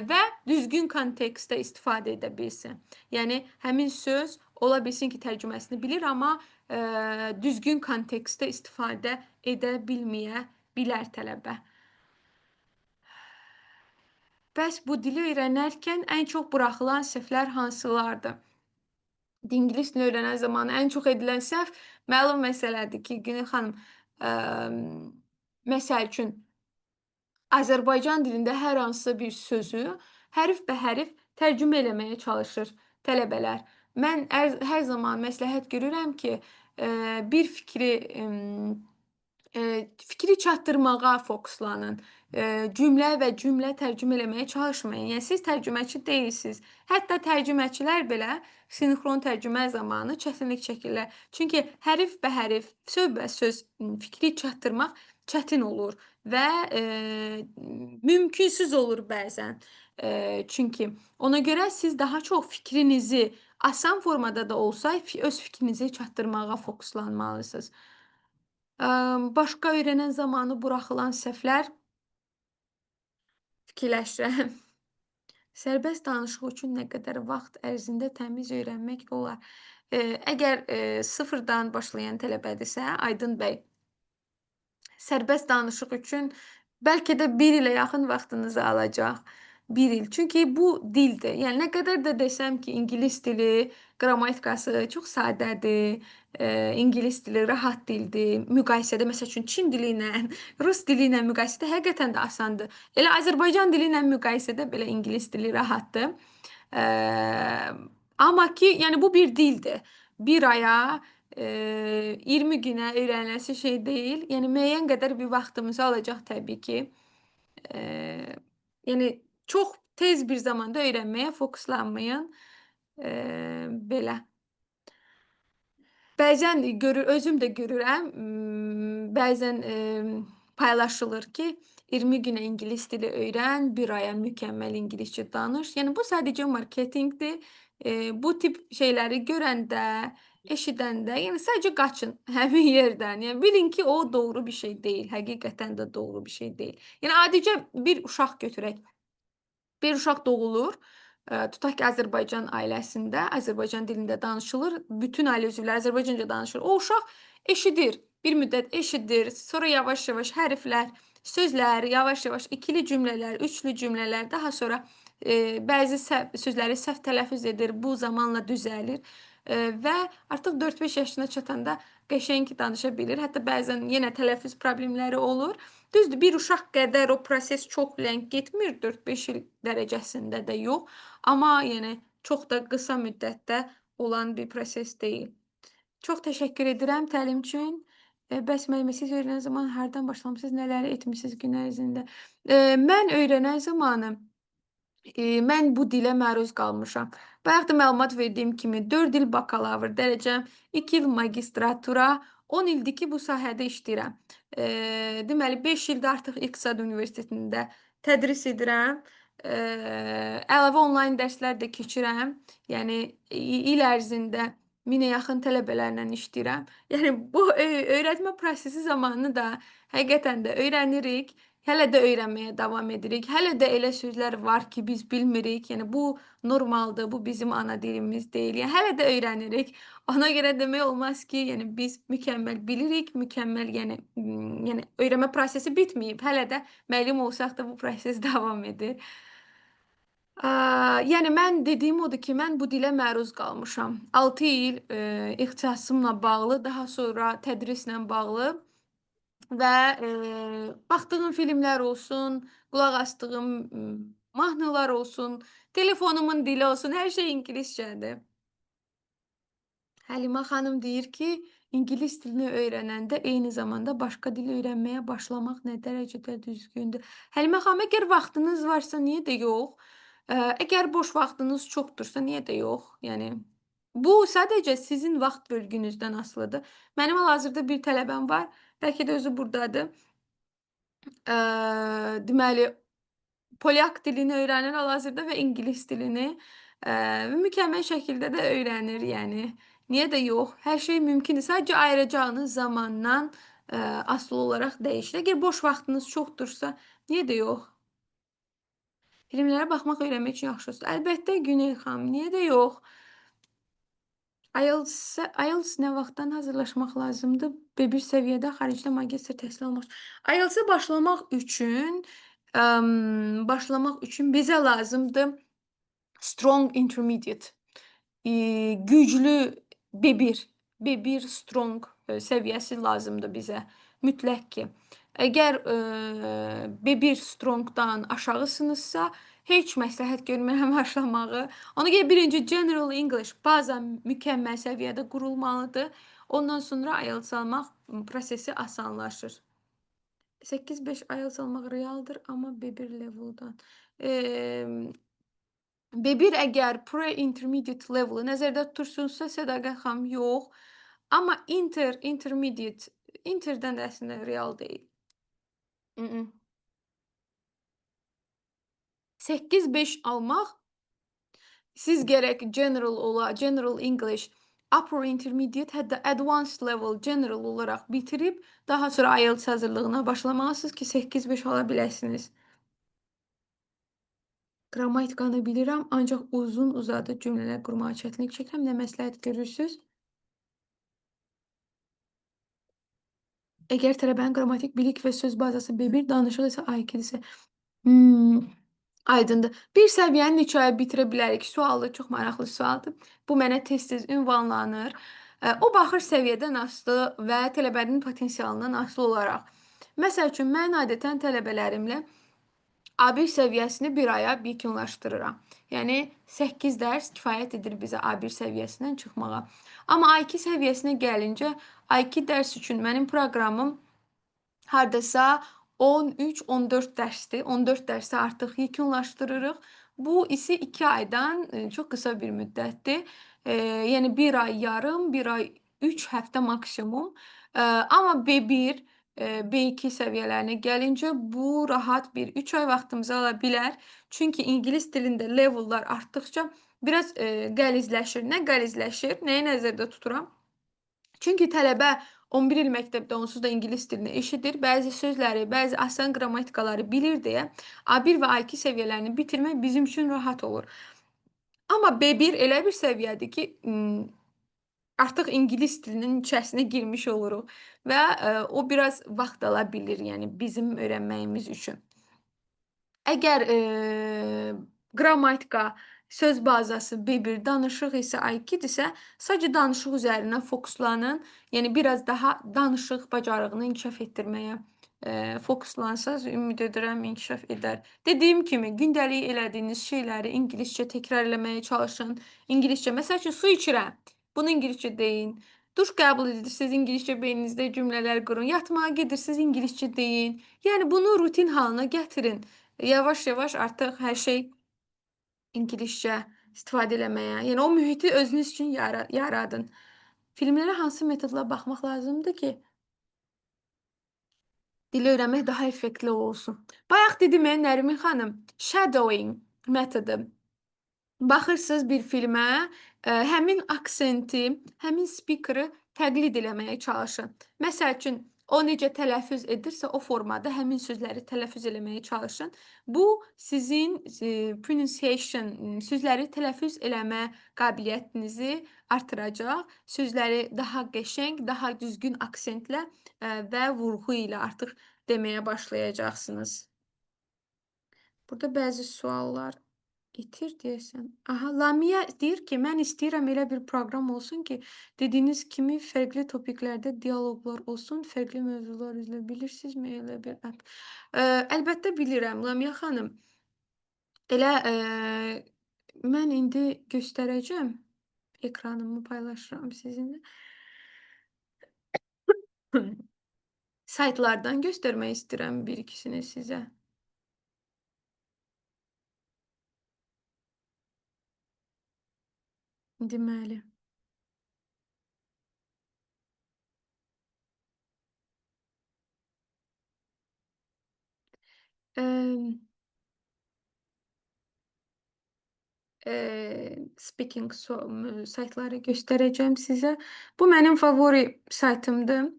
və düzgün kontekstdə istifadə edə bilsin. Yəni həmin söz ola bilsin ki, tərcüməsini bilir, amma düzgün kontekstdə istifadə edə bilməyə bilər tələbə. Bəs bu dili öyrənərkən ən çox buraxılan səhvlər hansılardır? İngilis dilini öyrənən zamanı ən çox edilən səhv məlum məsələdir ki, Günel xanım, məsəl üçün Azərbaycan dilində hər hansısa bir sözü hərf bə hərf tərcümə eləməyə çalışır tələbələr. Mən hər zaman məsləhət görürəm ki, bir fikri fikri çatdırmağa fokuslanın. Cümlə və cümlə tərcümə eləməyə çalışmayın. Yəni siz tərcüməçi deyilsiniz. Hətta tərcüməçilər belə sinxron tərcümə zamanı çətinlik çəkirlər. Çünki hərf bə hərf, söz bə söz fikri çatdırmaq çətin olur və mümkünsüz olur bəzən. Çünki ona görə siz daha çox fikrinizi asan formada da olsa öz fikrinizi çatdırmağa fokuslanmalısınız. Başqa öyrənən zamanı buraxılan səhvlər fikirləşirəm. Sərbəst danışıq üçün nə qədər vaxt ərzində təmiz öyrənmək olar? Əgər sıfırdan başlayan tələbədirsə, Aydın bəy, sərbəst danışıq üçün bəlkə də bir ilə yaxın vaxtınızı alacaq. Bir il. Çünki bu dildir. Yəni nə qədər də desəm ki, ingilis dili qrammatikası çox sadədir, ingilis dili rahat dildir. Müqayisədə məsəl üçün Çin dili ilə, rus dili ilə müqayisədə həqiqətən də asandır. Elə Azərbaycan dili ilə müqayisədə belə ingilis dili rahatdır. Amma ki, yəni bu bir dildir. Bir aya, 20 günə öyrəniləsi şey deyil. Yəni müəyyən qədər bir vaxtımızı alacaq təbii ki. Yəni çox tez bir zamanda öyrənməyə fokuslanmayın. Belə. Bəzən görür, özüm də görürəm, bəzən paylaşılır ki, 20 günə ingilis dili öyrən, bir aya mükəmməl ingiliscə danış. Yəni bu sadəcə marketinqdir. Bu tip şeyləri görəndə, eşidəndə, yəni sadəcə qaçın həmin yerdən. Yəni bilin ki, o doğru bir şey deyil. Həqiqətən də doğru bir şey deyil. Yəni adicə bir uşaq götürək. Bir uşaq doğulur. Tutaq ki, Azərbaycan ailəsində Azərbaycan dilində danışılır. Bütün ailə üzvləri Azərbaycanca danışır. O uşaq eşidir, bir müddət eşidir. Sonra yavaş-yavaş hərflər, sözlər, yavaş-yavaş ikili cümlələr, üçlü cümlələr, daha sonra bəzi sözləri səhv tələffüz edir. Bu zamanla düzəlir. Və artıq 4-5 yaşına çatanda qəşəng danışa bilir. Hətta bəzən yenə tələffüz problemləri olur. Düzdür, bir uşaq qədər o proses çox ləng getmir, 4-5 il dərəcəsində də yox. Amma yəni çox da qısa müddətdə olan bir proses deyil. Çox təşəkkür edirəm təlim üçün. Bəs müəllimə, siz öyrənən zaman hardan başlamısınız, nələri etmisiniz gün ərzində? Mən öyrənən zamanı mən bu dilə məruz qalmışam. Bayaq da məlumat verdiyim kimi 4 il bakalavr dərəcəm, 2 il magistratura, 10 ildir ki, bu sahədə işləyirəm. Deməli, 5 ildir artıq İqtisad Universitetində tədris edirəm. Əlavə onlayn dərslər də keçirəm. Yəni il ərzində 1000-ə yaxın tələbələrlə işləyirəm. Yəni bu öyrətmə prosesi zamanı da həqiqətən də öyrənirik. Hələ də öyrənməyə davam edirik. Hələ də elə sözlər var ki, biz bilmirik. Yəni bu normaldır, bu bizim ana dilimiz deyil. Yəni hələ də öyrənirik. Ona görə demək olmaz ki, yəni biz mükəmməl bilirik, mükəmməl, yəni öyrənmə prosesi bitməyib. Hələ də müəllim olsaq da bu proses davam edir. Yəni mən dediyim odur ki, mən bu dilə məruz qalmışam. 6 il ixtisasımla bağlı, daha sonra tədrislə bağlı və baxdığım filmlər olsun, qulaq asdığım mahnılar olsun, telefonumun dili olsun, hər şey ingiliscədir. Həlimə xanım deyir ki, İngilis dilini öyrənəndə eyni zamanda başqa dil öyrənməyə başlamaq nə dərəcədə düzgündür? Həlimə xanım, əgər vaxtınız varsa niyə də yox? Əgər boş vaxtınız çoxdursa niyə də yox? Yəni bu sadəcə sizin vaxt bölgünüzdən asılıdır. Mənim hal-hazırda bir tələbəm var. Bəlkə də özü burdadır. Deməli, polyak dilini öyrənir hal-hazırda və ingilis dilini və mükəmməl şəkildə də öyrənir, yəni. Niyə də yox? Hər şey mümkündür. Sadəcə ayıracağınız zamandan asılı olaraq dəyişir. Əgər boş vaxtınız çoxdursa, niyə də yox? Filmlərə baxmaq öyrənmək üçün yaxşı üsul. Əlbəttə Güney xanım, niyə də yox? IELTS nə vaxtdan hazırlaşmaq lazımdır? B1 səviyyədə xaricdə magistr təhsil almaq üçün. IELTS-ə başlamaq üçün bizə lazımdır strong intermediate. Güclü B1, B1 strong səviyyəsi lazımdır bizə. Mütləq ki. Əgər B1 strongdan aşağısınızsa, heç məsləhət görmürəm başlamağı. Ona görə birinci General English baza mükəmməl səviyyədə qurulmalıdır. Ondan sonra IELTS almaq prosesi asanlaşır. 8-5 IELTS almaq realdır, amma B1 level'dan. B1 əgər pre-intermediate level-ı nəzərdə tutursunuzsa, Sədaqət xanım, yox. Amma intermediate, interdən də əslində real deyil. 8-5 almaq siz gərək general ola, general English, upper intermediate, hətta advanced level general olaraq bitirib, daha sonra IELTS hazırlığına başlamalısınız ki, 8-5 ala biləsiniz. Qrammatikanı bilirəm, ancaq uzun uzadı cümlələr qurmağa çətinlik çəkirəm. Nə məsləhət görürsüz? Əgər tələbənin qrammatik bilik və söz bazası B1, danışıq isə A2-dirsə. Aydındır. Bir səviyyəni neçə aya bitirə bilərik? Sualı çox maraqlı sualdır. Bu mənə tez-tez ünvanlanır. O baxır səviyyədən asılı və tələbənin potensialından asılı olaraq. Məsəl üçün, mən adətən tələbələrimlə A1 səviyyəsini bir aya yekunlaşdırıram. Yəni 8 dərs kifayət edir bizə A1 səviyyəsindən çıxmağa. Amma A2 səviyyəsinə gəlincə, A2 dərs üçün mənim proqramım hardasa 13-14 dərsdir. 14 dərsi artıq yekunlaşdırırıq. Bu isə 2 aydan çox qısa bir müddətdir. Yəni 1 ay yarım, 1 ay 3 həftə maksimum. Amma B1, B2 səviyyələrinə gəlincə bu rahat bir 3 ay vaxtımızı ala bilər. Çünki ingilis dilində levellar artdıqca biraz qəlizləşir. Nə qəlizləşir? Nəyi nəzərdə tuturam? Çünki tələbə 11 il məktəbdə onsuz da ingilis dilini eşidir. Bəzi sözləri, bəzi asan qrammatikaları bilir deyə A1 və A2 səviyyələrini bitirmək bizim üçün rahat olur. Amma B1 elə bir səviyyədir ki, artıq ingilis dilinin içərisinə girmiş oluruq və o biraz vaxt ala bilir, yəni bizim öyrənməyimiz üçün. Əgər qrammatika, söz bazası B1, danışıq isə A2-dirsə, sadəcə danışıq üzərinə fokuslanın. Yəni biraz daha danışıq bacarığını inkişaf etdirməyə fokuslansaz, ümid edirəm inkişaf edər. Dediyim kimi, gündəlik elədiyiniz şeyləri ingiliscə təkrar eləməyə çalışın. İngiliscə, məsəl üçün, su içirəm. Bunu ingiliscə deyin. Duş qəbul edirsiniz, ingiliscə beyninizdə cümlələr qurun. Yatmağa gedirsiniz, ingiliscə deyin. Yəni bunu rutin halına gətirin. Yavaş-yavaş artıq hər şey ingiliscə istifadə eləməyə, yəni o mühiti özünüz üçün yaradın. Filmlərə hansı metodla baxmaq lazımdır ki, dili öyrənmək daha effektli olsun? Bayaq dedim, Nərmin xanım, shadowing metodu. Baxırsınız bir filmə, həmin aksenti, həmin speaker'ı təqlid eləməyə çalışın. Məsəl üçün, o necə tələffüz edirsə, o formada həmin sözləri tələffüz eləməyə çalışın. Bu sizin pronunciation, sözləri tələffüz eləmə qabiliyyətinizi artıracaq. Sözləri daha qəşəng, daha düzgün aksentlə və vurğu ilə artıq deməyə başlayacaqsınız. Burada bəzi suallar itir deyəsən. Aha, Lamiyə deyir ki, mən istəyirəm elə bir proqram olsun ki, dediyiniz kimi fərqli topiklərdə dialoqlar olsun, fərqli mövzular üzrə. Bilirsinizmi elə bir app? Əlbəttə bilirəm, Lamiyə xanım. Elə mən indi göstərəcəm. Ekranımı paylaşıram sizinlə. Saytlardan göstərmək istəyirəm bir ikisini sizə. Deməli. Speaking saytları göstərəcəm sizə. Bu mənim favori saytımdır.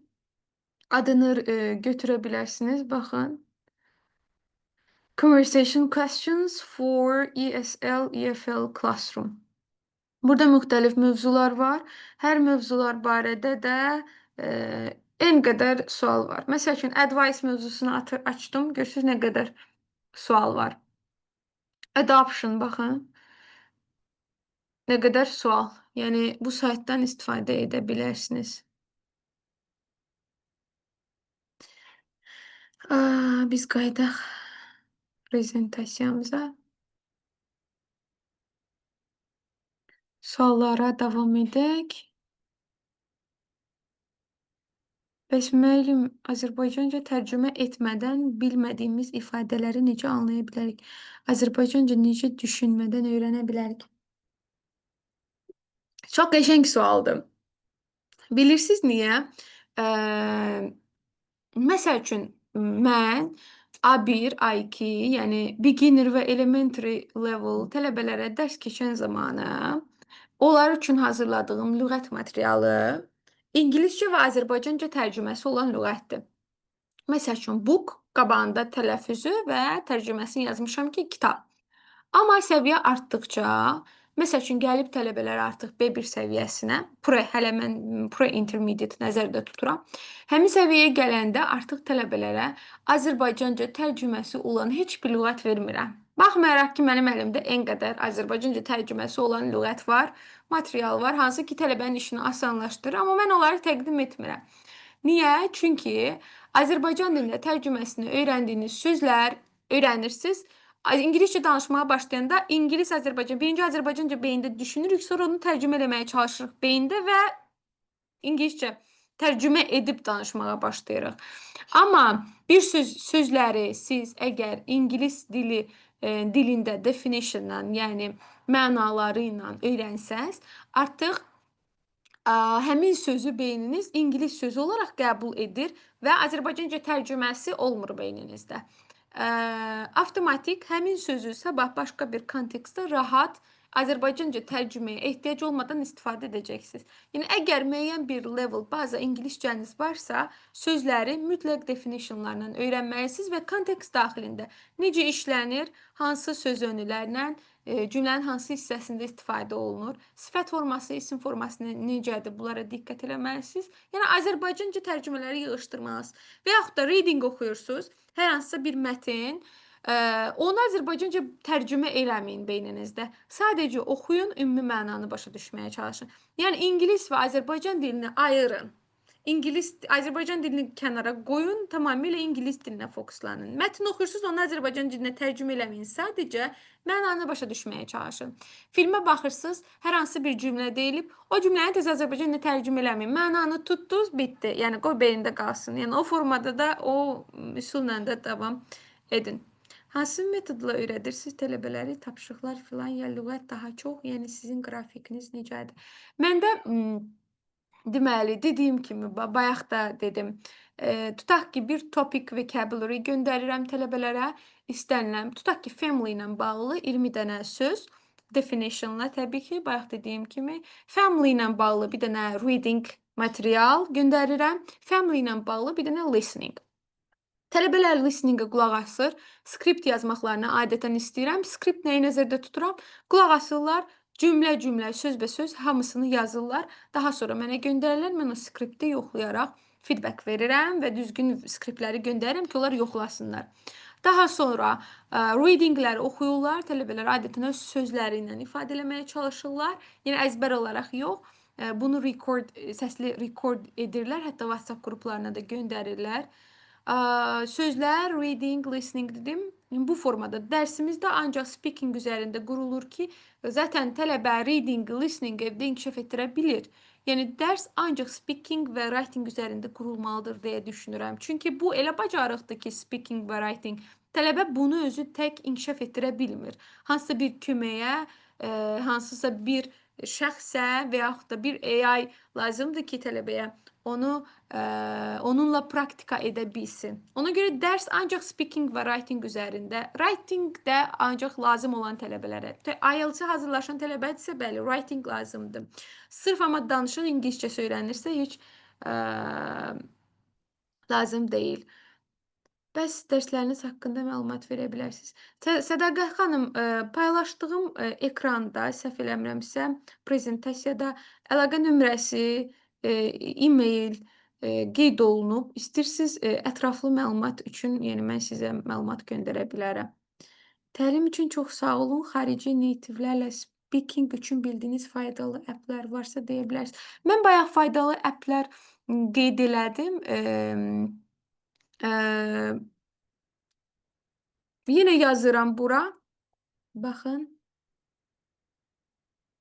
Adını götürə bilərsiniz. Baxın. Conversation Questions for ESL, EFL Classroom. Burada müxtəlif mövzular var. Hər mövzular barədə də en qədər sual var. Məsəl üçün, advice mövzusunu açdım. Görürsünüz nə qədər sual var. Adoption, baxın. Nə qədər sual. Yəni, bu saytdan istifadə edə bilərsiniz. Biz qayıdaq prezentasiyamıza. Suallara davam edək. Bəs müəllim, Azərbaycanca tərcümə etmədən bilmədiyimiz ifadələri necə anlaya bilərik? Azərbaycanca necə düşünmədən öyrənə bilərik? Çox qəşəng sualdır. Bilirsiniz niyə? Məsəl üçün, mən A1, A2, yəni beginner və elementary level tələbələrə dərs keçən zamanı onlar üçün hazırladığım lüğət materialı İngiliscə və Azərbaycanca tərcüməsi olan lüğətdir. Məsəl üçün, book qabağında tələffüzü və tərcüməsini yazmışam ki, kitab. Amma səviyyə artdıqca, məsəl üçün, gəlib tələbələr artıq B1 səviyyəsinə, pre, hələ mən pre-intermediate nəzərdə tuturam. Həmin səviyyəyə gələndə artıq tələbələrə Azərbaycanca tərcüməsi olan heç bir lüğət vermirəm. Baxmayaraq ki, mənim əlimdə en qədər Azərbaycanca tərcüməsi olan lüğət var, material var, hansı ki, tələbənin işini asanlaşdırır, amma mən onları təqdim etmirəm. Niyə? Çünki Azərbaycan dilində tərcüməsini öyrəndiyiniz sözlər öyrənirsiniz. İngiliscə danışmağa başlayanda İngilis Azərbaycan, birinci Azərbaycanca beyində düşünürük, sonra onu tərcümə eləməyə çalışırıq beyində və İngiliscə tərcümə edib danışmağa başlayırıq. Amma bir sözləri siz əgər ingilis dilində definitionla, yəni mənaları ilə öyrənsəz, artıq həmin sözü beyniniz ingilis sözü olaraq qəbul edir və Azərbaycanca tərcüməsi olmur beyninizdə. Avtomatik həmin sözü sabah başqa bir kontekstdə rahat Azərbaycanca tərcüməyə ehtiyac olmadan istifadə edəcəksiniz. Yəni, əgər müəyyən bir level, baza ingiliscəniz varsa, sözləri mütləq definitionlarla öyrənməlisiniz və kontekst daxilində necə işlənir, hansı söz önülərlə, cümlənin hansı hissəsində istifadə olunur, sifət forması, isim forması necədir, bunlara diqqət eləməlisiniz. Yəni, Azərbaycanca tərcümələri yığışdırmalısınız. Və yaxud da reading oxuyursunuz, hər hansısa bir mətin, onu Azərbaycanca tərcümə eləməyin beyninizdə. Sadəcə oxuyun, ümumi mənanı başa düşməyə çalışın. Yəni, ingilis və Azərbaycan dilini ayırın. Azərbaycan dilini kənara qoyun, tamamilə ingilis dilinə fokuslanın. Mətn oxuyursunuz, onu Azərbaycan dilinə tərcümə eləməyin. Sadəcə mənanı başa düşməyə çalışın. Filmə baxırsınız, hər hansı bir cümlə deyilib, o cümləni tez Azərbaycan dilinə tərcümə eləməyin. Mənanı tutdunuz, bitdi. Yəni, qoy beyində qalsın. Yəni, o formada da, o üsulla da davam edin. Hansı metodla öyrədirsiniz tələbələri, tapşırıqlar filan, ya lüğət daha çox, yəni sizin qrafikiniz necədir? Məndə, deməli, dediyim kimi, bayaq da dedim, tutaq ki, bir topic vocabulary göndərirəm tələbələrə, istənilən, tutaq ki, family ilə bağlı 20 dənə söz, definitionla təbii ki, bayaq dediyim kimi, family ilə bağlı bir dənə reading material göndərirəm, family ilə bağlı bir dənə listening. Tələbələr listeningə qulaq asır, skript yazmaqlarını adətən istəyirəm. Skript nəyi nəzərdə tuturam? Qulaq asırlar, cümlə-cümlə, sözbəsöz hamısını yazırlar. Daha sonra mənə göndərirlər, mən o skripti yoxlayaraq feedback verirəm və düzgün skriptləri göndərirəm ki, onlar yoxlasınlar. Daha sonra readingləri oxuyurlar, tələbələr adətən öz sözləri ilə ifadə eləməyə çalışırlar. Yəni, əzbər olaraq yox. Bunu səsli record edirlər, hətta WhatsApp qruplarına da göndərirlər. Sözlər, reading, listening dedim. Bu formada dərsimizdə ancaq speaking üzərində qurulur ki, zaten tələbə reading, listening evdə inkişaf etdirə bilir. Yəni dərs ancaq speaking və writing üzərində qurulmalıdır deyə düşünürəm. Çünki bu elə bacarıqdır ki, speaking və writing tələbə bunu özü tək inkişaf etdirə bilmir. Hansısa bir köməyə, hansısa bir şəxsə və yaxud da bir AI lazımdır ki, tələbəyə onu onunla praktika edə bilsin. Ona görə dərs ancaq speaking və writing üzərində. Writing də ancaq lazım olan tələbələrə. IELTS-ə hazırlaşan tələbədirsə, bəli, writing lazımdır. Sırf amma danışıq ingiliscə öyrənirsə heç lazım deyil. Bəs dərsləriniz haqqında məlumat verə bilərsiniz? Sədaqət xanım, paylaşdığım ekranda, səhv eləmirəmsə, prezentasiyada əlaqə nömrəsi, e-mail qeyd olunub. İstəyirsiniz, ətraflı məlumat üçün, yəni mən sizə məlumat göndərə bilərəm. Təlim üçün çox sağ olun. Xarici native-lərlə speaking üçün bildiyiniz faydalı applər varsa deyə bilərsiniz. Mən bayaq faydalı applər qeyd elədim. Yenə yazıram bura. Baxın.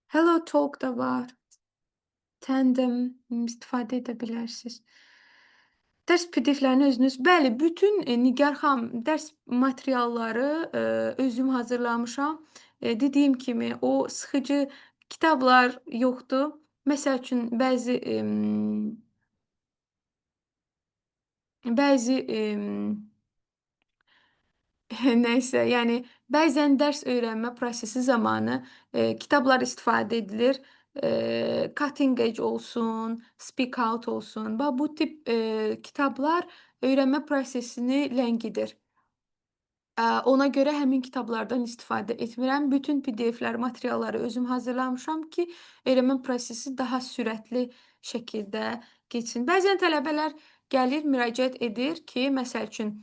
Hello Talk da var. Tandem istifadə edə bilərsiniz. Dərs PDF-lərini özünüz. Bəli, bütün Nigar xanım, dərs materialları özüm hazırlamışam. Dediyim kimi o sıxıcı kitablar yoxdur. Məsəl üçün bəzi nəysə, yəni bəzən dərs öyrənmə prosesi zamanı kitablar istifadə edilir. Cutting Edge olsun, Speak Out olsun. Bax bu tip kitablar öyrənmə prosesini ləngidir. Ona görə həmin kitablardan istifadə etmirəm. Bütün PDF-lər, materialları özüm hazırlamışam ki, öyrənmə prosesi daha sürətli şəkildə keçsin. Bəzən tələbələr gəlir, müraciət edir ki, məsəl üçün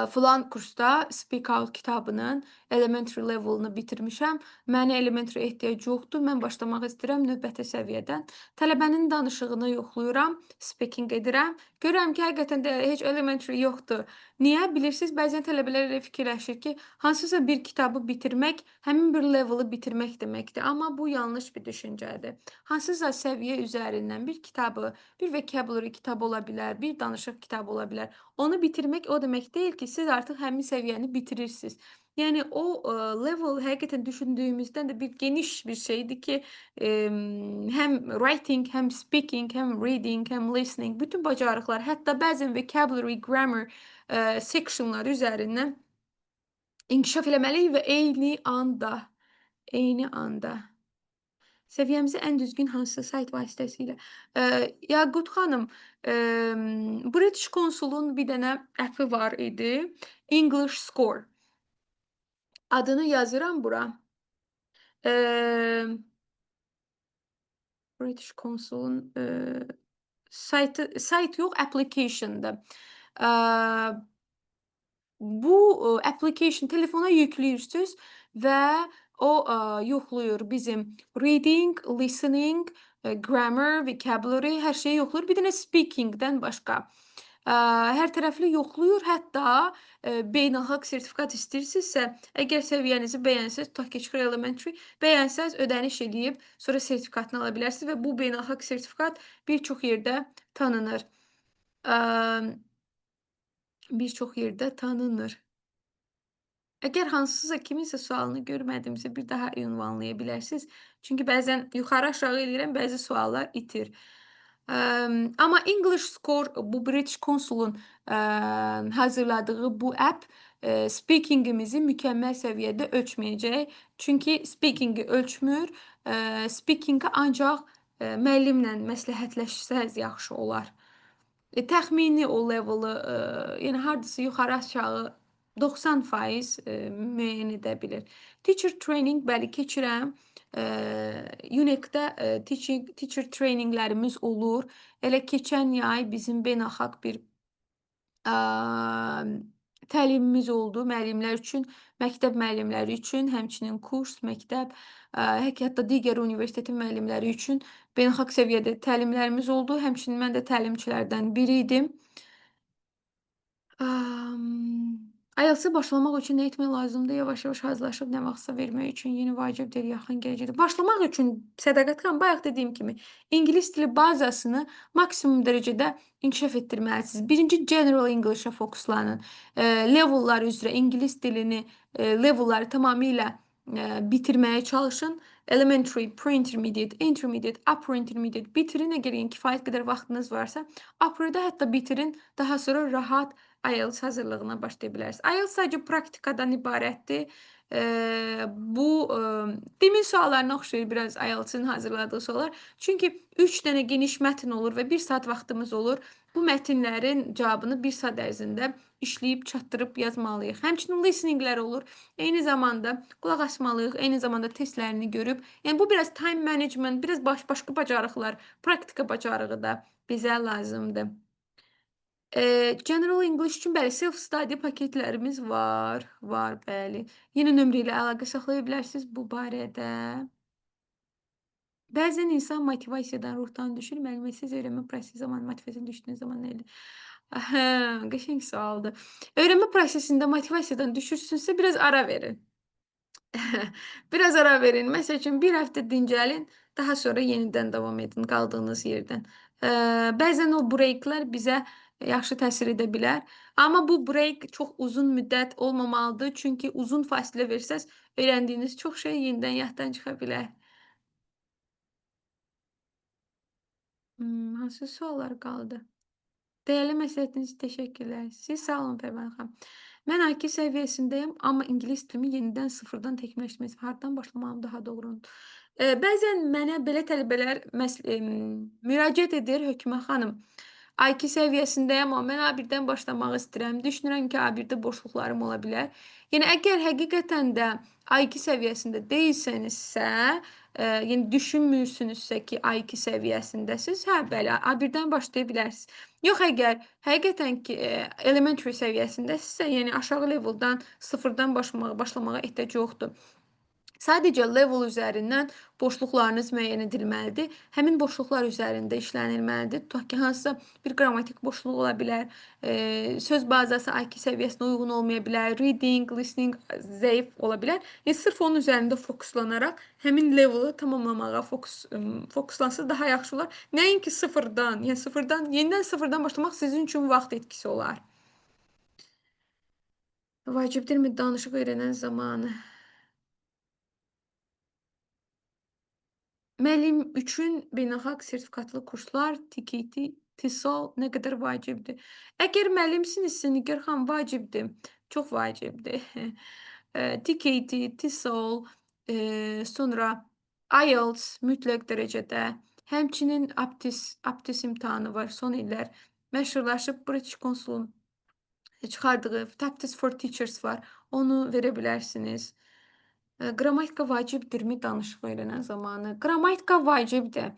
filan kursda Speak Out kitabının elementary level-ını bitirmişəm. Mənə elementary ehtiyac yoxdur. Mən başlamaq istəyirəm növbəti səviyyədən. Tələbənin danışığını yoxlayıram, speaking edirəm. Görürəm ki, həqiqətən də heç elementary yoxdur. Niyə? Bilirsiniz, bəzən tələbələr elə fikirləşir ki, hansısa bir kitabı bitirmək həmin bir level-ı bitirmək deməkdir. Amma bu yanlış bir düşüncədir. Hansısa səviyyə üzərindən bir kitabı, bir vocabulary kitabı ola bilər, bir danışıq kitabı ola bilər. Onu bitirmək o demək deyil ki, siz artıq həmin səviyyəni bitirirsiniz. Yəni o level həqiqətən düşündüyümüzdən də bir geniş bir şeydir ki, həm writing, həm speaking, həm reading, həm listening, bütün bacarıqlar, hətta bəzən vocabulary, grammar sectionları üzərindən inkişaf eləməliyik və eyni anda. Səviyyəmizi ən düzgün hansı sayt vasitəsilə? Yaqut xanım, British Council-un bir dənə app'i var idi. English Score. Adını yazıram bura. British Council-un saytı, sayt yox, application-dır. Bu application telefona yükləyirsiniz və o yoxlayır bizim reading, listening, grammar, vocabulary, hər şeyi yoxlayır. Bir dənə speaking-dən başqa. Hər tərəfli yoxlayır. Hətta beynəlxalq sertifikat istəyirsinizsə, əgər səviyyənizi bəyənsəz, tutaq ki, çıxır elementary, bəyənsəz ödəniş eləyib sonra sertifikatını ala bilərsiniz və bu beynəlxalq sertifikat bir çox yerdə tanınır. Bir çox yerdə tanınır. Əgər hansısa kiminsə sualını görmədimsə, bir daha ünvanlaya bilərsiniz. Çünki bəzən yuxarı aşağı eləyirəm, bəzi suallar itir. Amma English Score, bu British Council-un hazırladığı bu app speakingimizi mükəmməl səviyyədə ölçməyəcək. Çünki speakingi ölçmür. Speakingi ancaq müəllimlə məsləhətləşsəz yaxşı olar. Təxmini o level-ı, yəni hardasa yuxarı aşağı 90% müəyyən edə bilir. Teacher training, bəli, keçirəm. UNEC-də teacher traininglərimiz olur. Elə keçən yay bizim beynəlxalq bir təlimimiz oldu müəllimlər üçün, məktəb müəllimləri üçün, həmçinin kurs, məktəb, hətta digər universitetin müəllimləri üçün beynəlxalq səviyyədə təlimlərimiz oldu. Həmçinin mən də təlimçilərdən biri idim. IELTS-ə başlamaq üçün nə etmək lazımdır? Yavaş-yavaş hazırlaşıb nə vaxtsa vermək üçün yeni vacibdir, yaxın gələcəkdə. Başlamaq üçün Sədaqət xanım, bayaq dediyim kimi, ingilis dili bazasını maksimum dərəcədə inkişaf etdirməlisiniz. Birinci General English-a fokuslanın. Levellar üzrə ingilis dilini, levelları tamamilə bitirməyə çalışın. Elementary, pre-intermediate, intermediate, upper intermediate bitirin. Əgər yəni kifayət qədər vaxtınız varsa, upper-da hətta bitirin. Daha sonra rahat IELTS hazırlığına başlaya bilərsiniz. IELTS sadəcə praktikadan ibarətdir. Bu demin suallarına oxşayır biraz IELTS-in hazırladığı suallar. Çünki 3 dənə geniş mətn olur və 1 saat vaxtımız olur. Bu mətnlərin cavabını 1 saat ərzində işləyib, çatdırıb yazmalıyıq. Həmçinin listeninglər olur. Eyni zamanda qulaq asmalıyıq, eyni zamanda testlərini görüb. Yəni bu biraz time management, biraz başqa bacarıqlar, praktika bacarığı da bizə lazımdır. General English üçün bəli, self-study paketlərimiz var. Var, bəli. Yenə nömrə ilə əlaqə saxlaya bilərsiniz bu barədə. Bəzən insan motivasiyadan, ruhdan düşür. Müəlliməsiz öyrənmə prosesi zamanı motivasiyadan düşdüyünüz zaman nə edir? Hə, qəşəng sualdır. Öyrənmə prosesində motivasiyadan düşürsünüzsə biraz ara verin. Biraz ara verin. Məsəl üçün bir həftə dincəlin, daha sonra yenidən davam edin qaldığınız yerdən. Bəzən o breaklər bizə yaxşı təsir edə bilər. Amma bu break çox uzun müddət olmamalıdır. Çünki uzun fasilə versəz, öyrəndiyiniz çox şey yenidən yaddan çıxa bilər. Hansı suallar qaldı? Dəyərli məsləhətiniz üçün təşəkkürlər. Siz sağ olun Pərvanə xanım. Mən A2 səviyyəsindəyəm, amma ingilis dilimi yenidən sıfırdan təkmilləşdirmək istəyirəm. Hardan başlamağım daha doğrudur? Bəzən mənə belə tələbələr müraciət edir Hökmə xanım. A2 səviyyəsindəyəm, amma mən A1-dən başlamaq istəyirəm. Düşünürəm ki, A1-də boşluqlarım ola bilər. Yəni əgər həqiqətən də A2 səviyyəsində deyilsənizsə, yəni düşünmürsünüzsə ki, A2 səviyyəsindəsiniz, hə, bəli, A1-dən başlaya bilərsiniz. Yox, əgər həqiqətən ki, elementary səviyyəsindəsinizsə, yəni aşağı leveldan, sıfırdan başlamağa ehtiyac yoxdur. Sadəcə level üzərindən boşluqlarınız müəyyən edilməlidir. Həmin boşluqlar üzərində işlənilməlidir. Tutaq ki, hansısa bir qrammatik boşluq ola bilər, söz bazası A2 səviyyəsinə uyğun olmaya bilər, reading, listening zəif ola bilər. Yəni, sırf onun üzərində fokuslanaraq həmin leveli tamamlamağa fokuslansa daha yaxşı olar. Nəinki sıfırdan, yəni sıfırdan, yenidən sıfırdan başlamaq sizin üçün vaxt itkisi olar. Vacibdirmi danışıq öyrənən zamanı? Müəllim üçün beynəlxalq sertifikatlı kurslar, TKT, TESOL nə qədər vacibdir? Əgər müəllimsinizsə, Nigar xanım, vacibdir. Çox vacibdir. TKT, TESOL, sonra IELTS mütləq dərəcədə. Həmçinin APTIS imtahanı var son illər. Məşhurlaşıb British Council-un çıxardığı TAPTIS for Teachers var. Onu verə bilərsiniz. Qrammatika vacibdirmi danışıq öyrənən zamanı? Qrammatika vacibdir.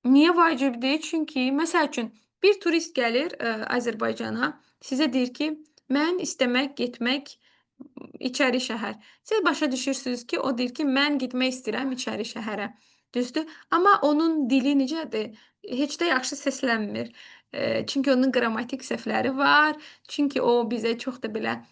Niyə vacibdir? Çünki, məsəl üçün, bir turist gəlir Azərbaycana, sizə deyir ki, mən istəmək, getmək içəri şəhər. Siz başa düşürsünüz ki, o deyir ki, mən getmək istəyirəm içəri şəhərə. Düzdür? Amma onun dili necədir? Heç də yaxşı səslənmir. Çünki onun qrammatik səhvləri var. Çünki o bizə çox da belə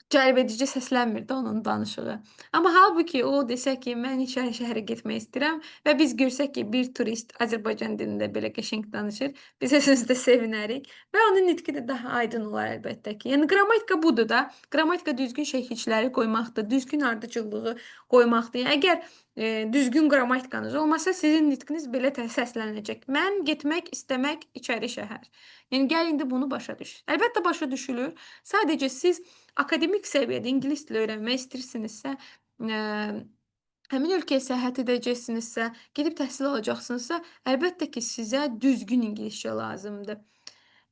cəlb edici səslənmir də onun danışığı. Amma halbuki o desə ki, mən içəri şəhərə getmək istəyirəm və biz görsək ki, bir turist Azərbaycan dilində belə qəşəng danışır, biz özümüz də sevinərik və onun nitqi də daha aydın olar əlbəttə ki. Yəni qrammatika budur da. Qrammatika düzgün şəkilçiləri qoymaqdır, düzgün ardıcıllığı qoymaqdır. Yəni əgər düzgün qrammatikanız olmasa, sizin nitqiniz belə səslənəcək. Mən getmək, istəmək içəri şəhər. Yəni gəl indi bunu başa düş. Əlbəttə başa düşülür. Sadəcə siz akademik səviyyədə ingilis dili öyrənmək istəyirsinizsə, həmin ölkəyə səyahət edəcəksinizsə, gedib təhsil alacaqsınızsa, əlbəttə ki, sizə düzgün ingiliscə lazımdır.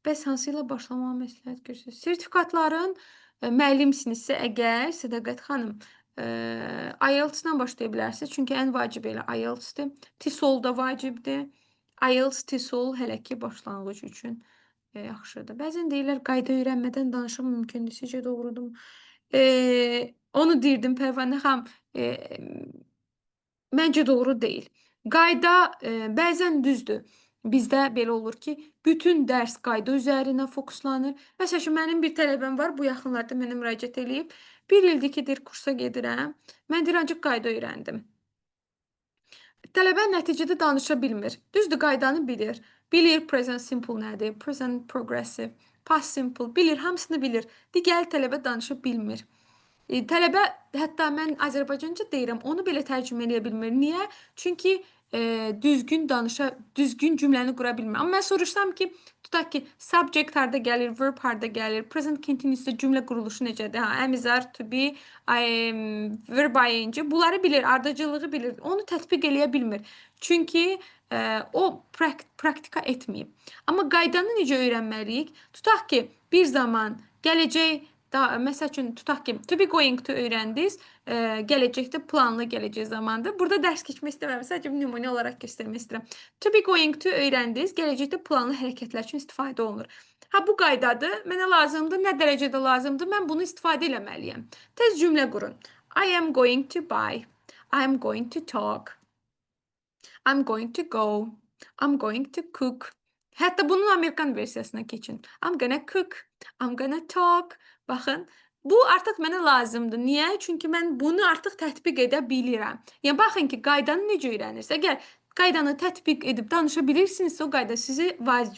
Bəs hansı ilə başlamağı məsləhət görürsünüz? Sertifikatların müəllimsinizsə əgər, Sədaqət xanım, IELTS-la başlaya bilərsiniz. Çünki ən vacib elə IELTS-dir. TESOL da vacibdir. IELTS, TESOL hələ ki başlanğıc üçün yaxşıdır. Bəzən deyirlər, qayda öyrənmədən danışıq mümkündür. Sizcə doğrudur? Onu deyirdim Pərvanə xanım. Məncə doğru deyil. Qayda bəzən düzdür. Bizdə belə olur ki, bütün dərs qayda üzərinə fokuslanır. Məsəl üçün, mənim bir tələbəm var, bu yaxınlarda mənə müraciət eləyib. Bir ildir ki, deyir, kursa gedirəm. Mən deyir, ancaq qayda öyrəndim. Tələbə nəticədə danışa bilmir. Düzdür, qaydanı bilir. Bilir present simple nədir, present progressive, past simple bilir, hamısını bilir. Digər tələbə danışa bilmir. Tələbə hətta mən Azərbaycanca deyirəm, onu belə tərcümə eləyə bilmir. Niyə? Çünki düzgün danışa, düzgün cümləni qura bilmir. Amma mən soruşsam ki, tutaq ki, subject harda gəlir, verb harda gəlir, present continuous-da cümlə quruluşu necədir? Ha, am, is, are, to be, I, verb ing, bunları bilir, ardıcıllığı bilir. Onu tətbiq eləyə bilmir. Çünki o praktika etməyib. Amma qaydanı necə öyrənməliyik? Tutaq ki, bir zaman gələcək da, məsəl üçün tutaq ki, to be going to öyrəndiniz, gələcəkdə planlı gələcək zamandır. Burada dərs keçmək istəmirəm, sadəcə bir nümunə olaraq göstərmək istəyirəm. To be going to öyrəndiniz, gələcəkdə planlı hərəkətlər üçün istifadə olunur. Ha, bu qaydadır, mənə lazımdır, nə dərəcədə lazımdır, mən bunu istifadə eləməliyəm. Tez cümlə qurun. I am going to buy. I am going to talk. I'm going to go. I'm going to cook. Hətta bunun Amerikan versiyasına keçin. I'm gonna cook. I'm gonna talk. Baxın, bu artıq mənə lazımdır. Niyə? Çünki mən bunu artıq tətbiq edə bilirəm. Yəni baxın ki, qaydanı necə öyrənirsiniz? Əgər qaydanı tətbiq edib danışa bilirsinizsə, o qayda sizə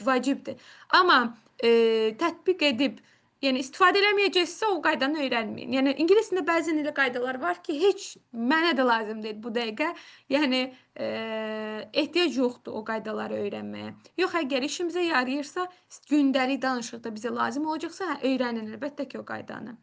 vacibdir. Amma tətbiq edib, yəni istifadə eləməyəcəksinizsə, o qaydanı öyrənməyin. Yəni ingilis dilində bəzən elə qaydalar var ki, heç mənə də lazım deyil bu dəqiqə. Yəni ehtiyac yoxdur o qaydaları öyrənməyə. Yox, əgər işimizə yarayırsa, gündəlik danışıqda bizə lazım olacaqsa, hə, öyrənin əlbəttə ki, o qaydanı.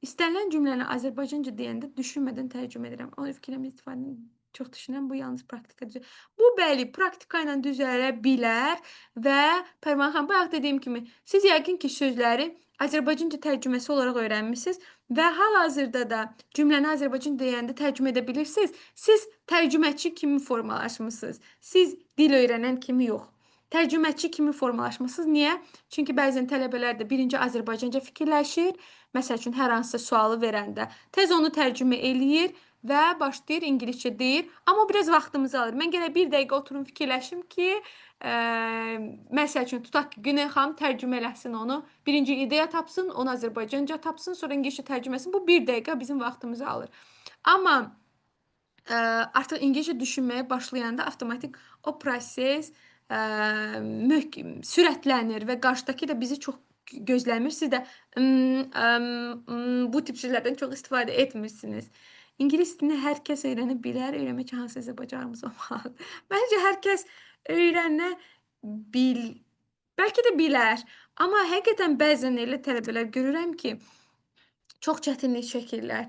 İstənilən cümləni Azərbaycanca deyəndə düşünmədən tərcümə edirəm. O fikirlə istifadə çox düşünürəm, bu yalnız praktika düzəlir. Bu bəli, praktika ilə düzələ bilər və Pərvan xanım, bayaq dediyim kimi, siz yəqin ki, sözləri Azərbaycanca tərcüməsi olaraq öyrənmisiniz və hal-hazırda da cümləni Azərbaycanca deyəndə tərcümə edə bilirsiniz. Siz tərcüməçi kimi formalaşmısınız. Siz dil öyrənən kimi yox. Tərcüməçi kimi formalaşmısınız. Niyə? Çünki bəzən tələbələr də birinci Azərbaycanca fikirləşir. Məsəl üçün, hər hansısa sualı verəndə tez onu tərcümə eləyir və başlayır ingiliscə deyir. Amma o biraz vaxtımızı alır. Mən gərək bir dəqiqə oturum fikirləşim ki, məsəl üçün, tutaq ki, Güney xanım tərcümə eləsin onu. Birinci ideya tapsın, onu Azərbaycanca tapsın, sonra ingiliscə tərcümə etsin. Bu bir dəqiqə bizim vaxtımızı alır. Amma artıq ingiliscə düşünməyə başlayanda avtomatik o proses sürətlənir və qarşıdakı da bizi çox gözləmir. Siz də bu tip sözlərdən çox istifadə etmirsiniz. İngilis dilini hər kəs öyrənə bilər, öyrənmək üçün hansısa bacarığımız olmalıdır. Məncə hər kəs öyrənə bil, bəlkə də bilər. Amma həqiqətən bəzən elə tələbələr görürəm ki, çox çətinlik çəkirlər.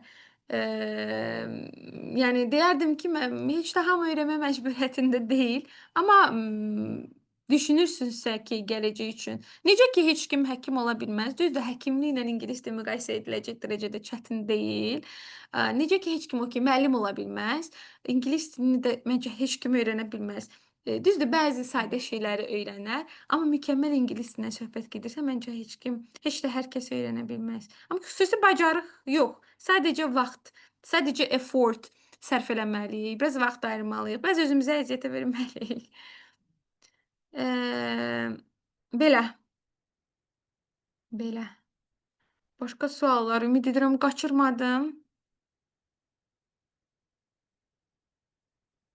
Yəni deyərdim ki, mən heç də hamı öyrənmə məcburiyyətində deyil. Amma düşünürsünüzsə ki, gələcək üçün. Necə ki, heç kim həkim ola bilməz. Düzdür, həkimliklə ingilis dili müqayisə ediləcək dərəcədə çətin deyil. Necə ki, heç kim o ki, müəllim ola bilməz. İngilis dilini də məncə heç kim öyrənə bilməz. Düzdür, bəzi sadə şeyləri öyrənər, amma mükəmməl ingilis dilindən söhbət gedirsə, məncə heç kim, heç də hər kəs öyrənə bilməz. Amma xüsusi bacarıq yox, sadəcə vaxt, sadəcə effort sərf eləməliyik, biraz vaxt ayırmalıyıq, biraz özümüzə əziyyətə verməliyik. Belə. Belə. Başqa suallar, ümid edirəm qaçırmadım.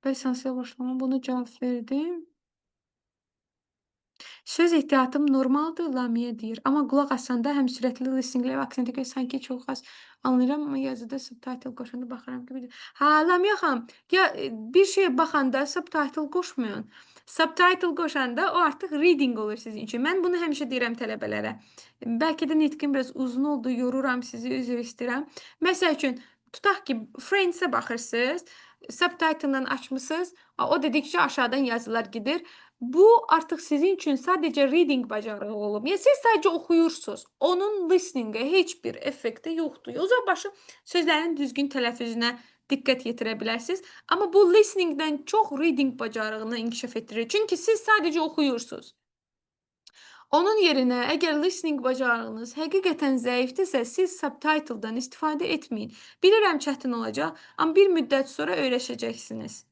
Bəli, sansiyel başlama, bunu cavab verdim. Söz ehtiyatım normaldır, Lamiyə deyir. Amma qulaq asanda həm sürətli listening və aksentə görə sanki çox az anlayıram, amma yazıda subtitle qoşanda baxıram ki, bir... Ha, Lamiyə xanım, ya bir şeyə baxanda subtitle qoşmayın. Subtitle qoşanda o artıq reading olur sizin üçün. Mən bunu həmişə deyirəm tələbələrə. Bəlkə də nitqim biraz uzun oldu, yoruram sizi, üzr istəyirəm. Məsəl üçün, tutaq ki, Friends-ə baxırsınız, subtitle-dan açmısınız, o dedikcə aşağıdan yazılar gedir. Bu artıq sizin üçün sadəcə reading bacarığı olub. Yəni siz sadəcə oxuyursunuz. Onun listening-ə heç bir effekti yoxdur. Uzaqbaşı sözlərin düzgün tələffüzünə diqqət yetirə bilərsiniz. Amma bu listening-dən çox reading bacarığını inkişaf etdirir. Çünki siz sadəcə oxuyursunuz. Onun yerinə əgər listening bacarığınız həqiqətən zəifdirsə, siz subtitle-dan istifadə etməyin. Bilirəm çətin olacaq, amma bir müddət sonra öyrəşəcəksiniz.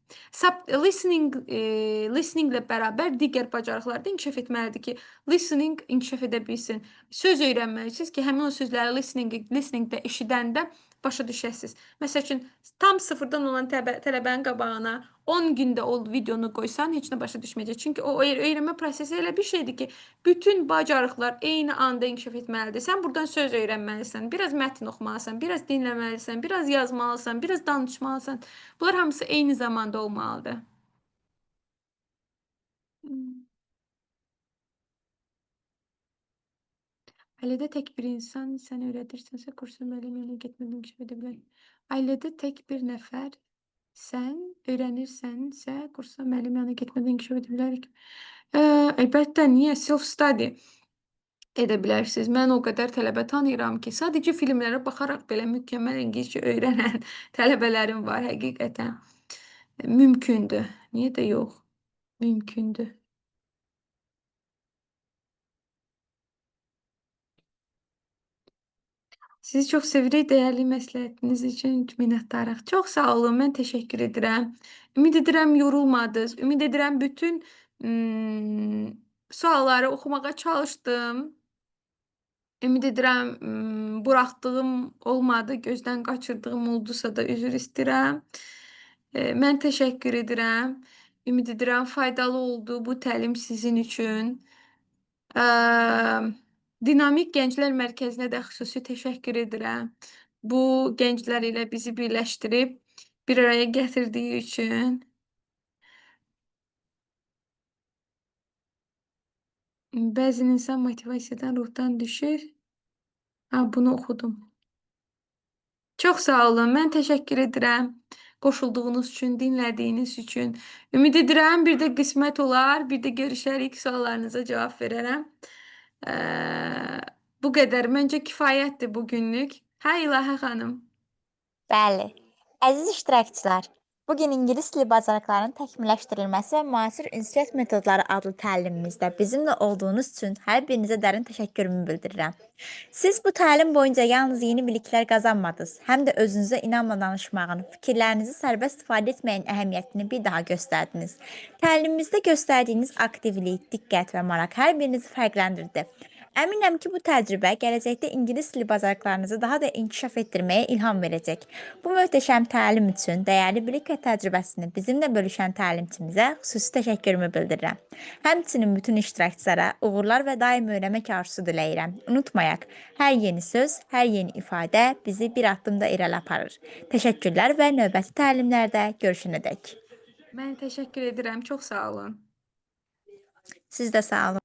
Listening ilə bərabər digər bacarıqlar da inkişaf etməlidir ki, listening inkişaf edə bilsin. Söz öyrənməlisiniz ki, həmin o sözləri listeningdə eşidəndə başa düşəsiniz. Məsəl üçün, tam sıfırdan olan tələbənin qabağına 10 gündə o videonu qoysan, heç nə başa düşməyəcək. Çünki o öyrənmə prosesi elə bir şeydir ki, bütün bacarıqlar eyni anda inkişaf etməlidir. Sən buradan söz öyrənməlisən, biraz mətn oxumalısan, biraz dinləməlisən, biraz yazmalısan, biraz danışmalısan. Bunlar hamısı eyni zamanda olmalıdır. Ailədə tək bir insan sən öyrədirsənsə, kursa müəllim yanına getmədən inkişaf edə bilər. Ailədə tək bir nəfər sən öyrənirsənsə, kursa müəllim yanına getmədən inkişaf edə bilərik. Əlbəttə, niyə? Self-study edə bilərsiniz. Mən o qədər tələbə tanıyıram ki, sadəcə filmlərə baxaraq belə mükəmməl ingiliscə öyrənən tələbələrim var həqiqətən. Mümkündür. Niyə də yox? Mümkündür. Sizi çox sevirik. Dəyərli məsləhətiniz üçün minnətdarıq. Çox sağ olun. Mən təşəkkür edirəm. Ümid edirəm yorulmadınız. Ümid edirəm bütün sualları oxumağa çalışdım. Ümid edirəm buraxdığım olmadı, gözdən qaçırdığım oldusa da üzr istəyirəm. Mən təşəkkür edirəm. Ümid edirəm faydalı oldu bu təlim sizin üçün. Dinamik Gənclər Mərkəzinə də xüsusi təşəkkür edirəm. Bu gənclər ilə bizi birləşdirib bir araya gətirdiyi üçün. Bəzən insan motivasiyadan, ruhdan düşür. Ha, bunu oxudum. Çox sağ olun. Mən təşəkkür edirəm qoşulduğunuz üçün, dinlədiyiniz üçün. Ümid edirəm bir də qismət olar, bir də görüşərik, suallarınıza cavab verərəm. Bu qədər məncə kifayətdir bugünlük. Hə, İlahə xanım. Bəli. Əziz iştirakçılar, bu gün ingilis dili bacarıqlarının təkmilləşdirilməsi və müasir ünsiyyət metodları adlı təlimimizdə bizimlə olduğunuz üçün hər birinizə dərin təşəkkürümü bildirirəm. Siz bu təlim boyunca yalnız yeni biliklər qazanmadınız, həm də özünüzə inamla danışmağın, fikirlərinizi sərbəst ifadə etməyin əhəmiyyətini bir daha göstərdiniz. Təlimimizdə göstərdiyiniz aktivlik, diqqət və maraq hər birinizi fərqləndirdi. Əminəm ki, bu təcrübə gələcəkdə ingilis dili bacarıqlarınızı daha da inkişaf etdirməyə ilham verəcək. Bu möhtəşəm təlim üçün dəyərli bilik və təcrübəsini bizimlə bölüşən təlimçimizə xüsusi təşəkkürümü bildirirəm. Həmçinin bütün iştirakçılara uğurlar və daim öyrənmək arzusu diləyirəm. Unutmayaq, hər yeni söz, hər yeni ifadə bizi bir addım da irəli aparır. Təşəkkürlər və növbəti təlimlərdə görüşənədək. Mən təşəkkür edirəm. Çox sağ olun. Siz də sağ olun.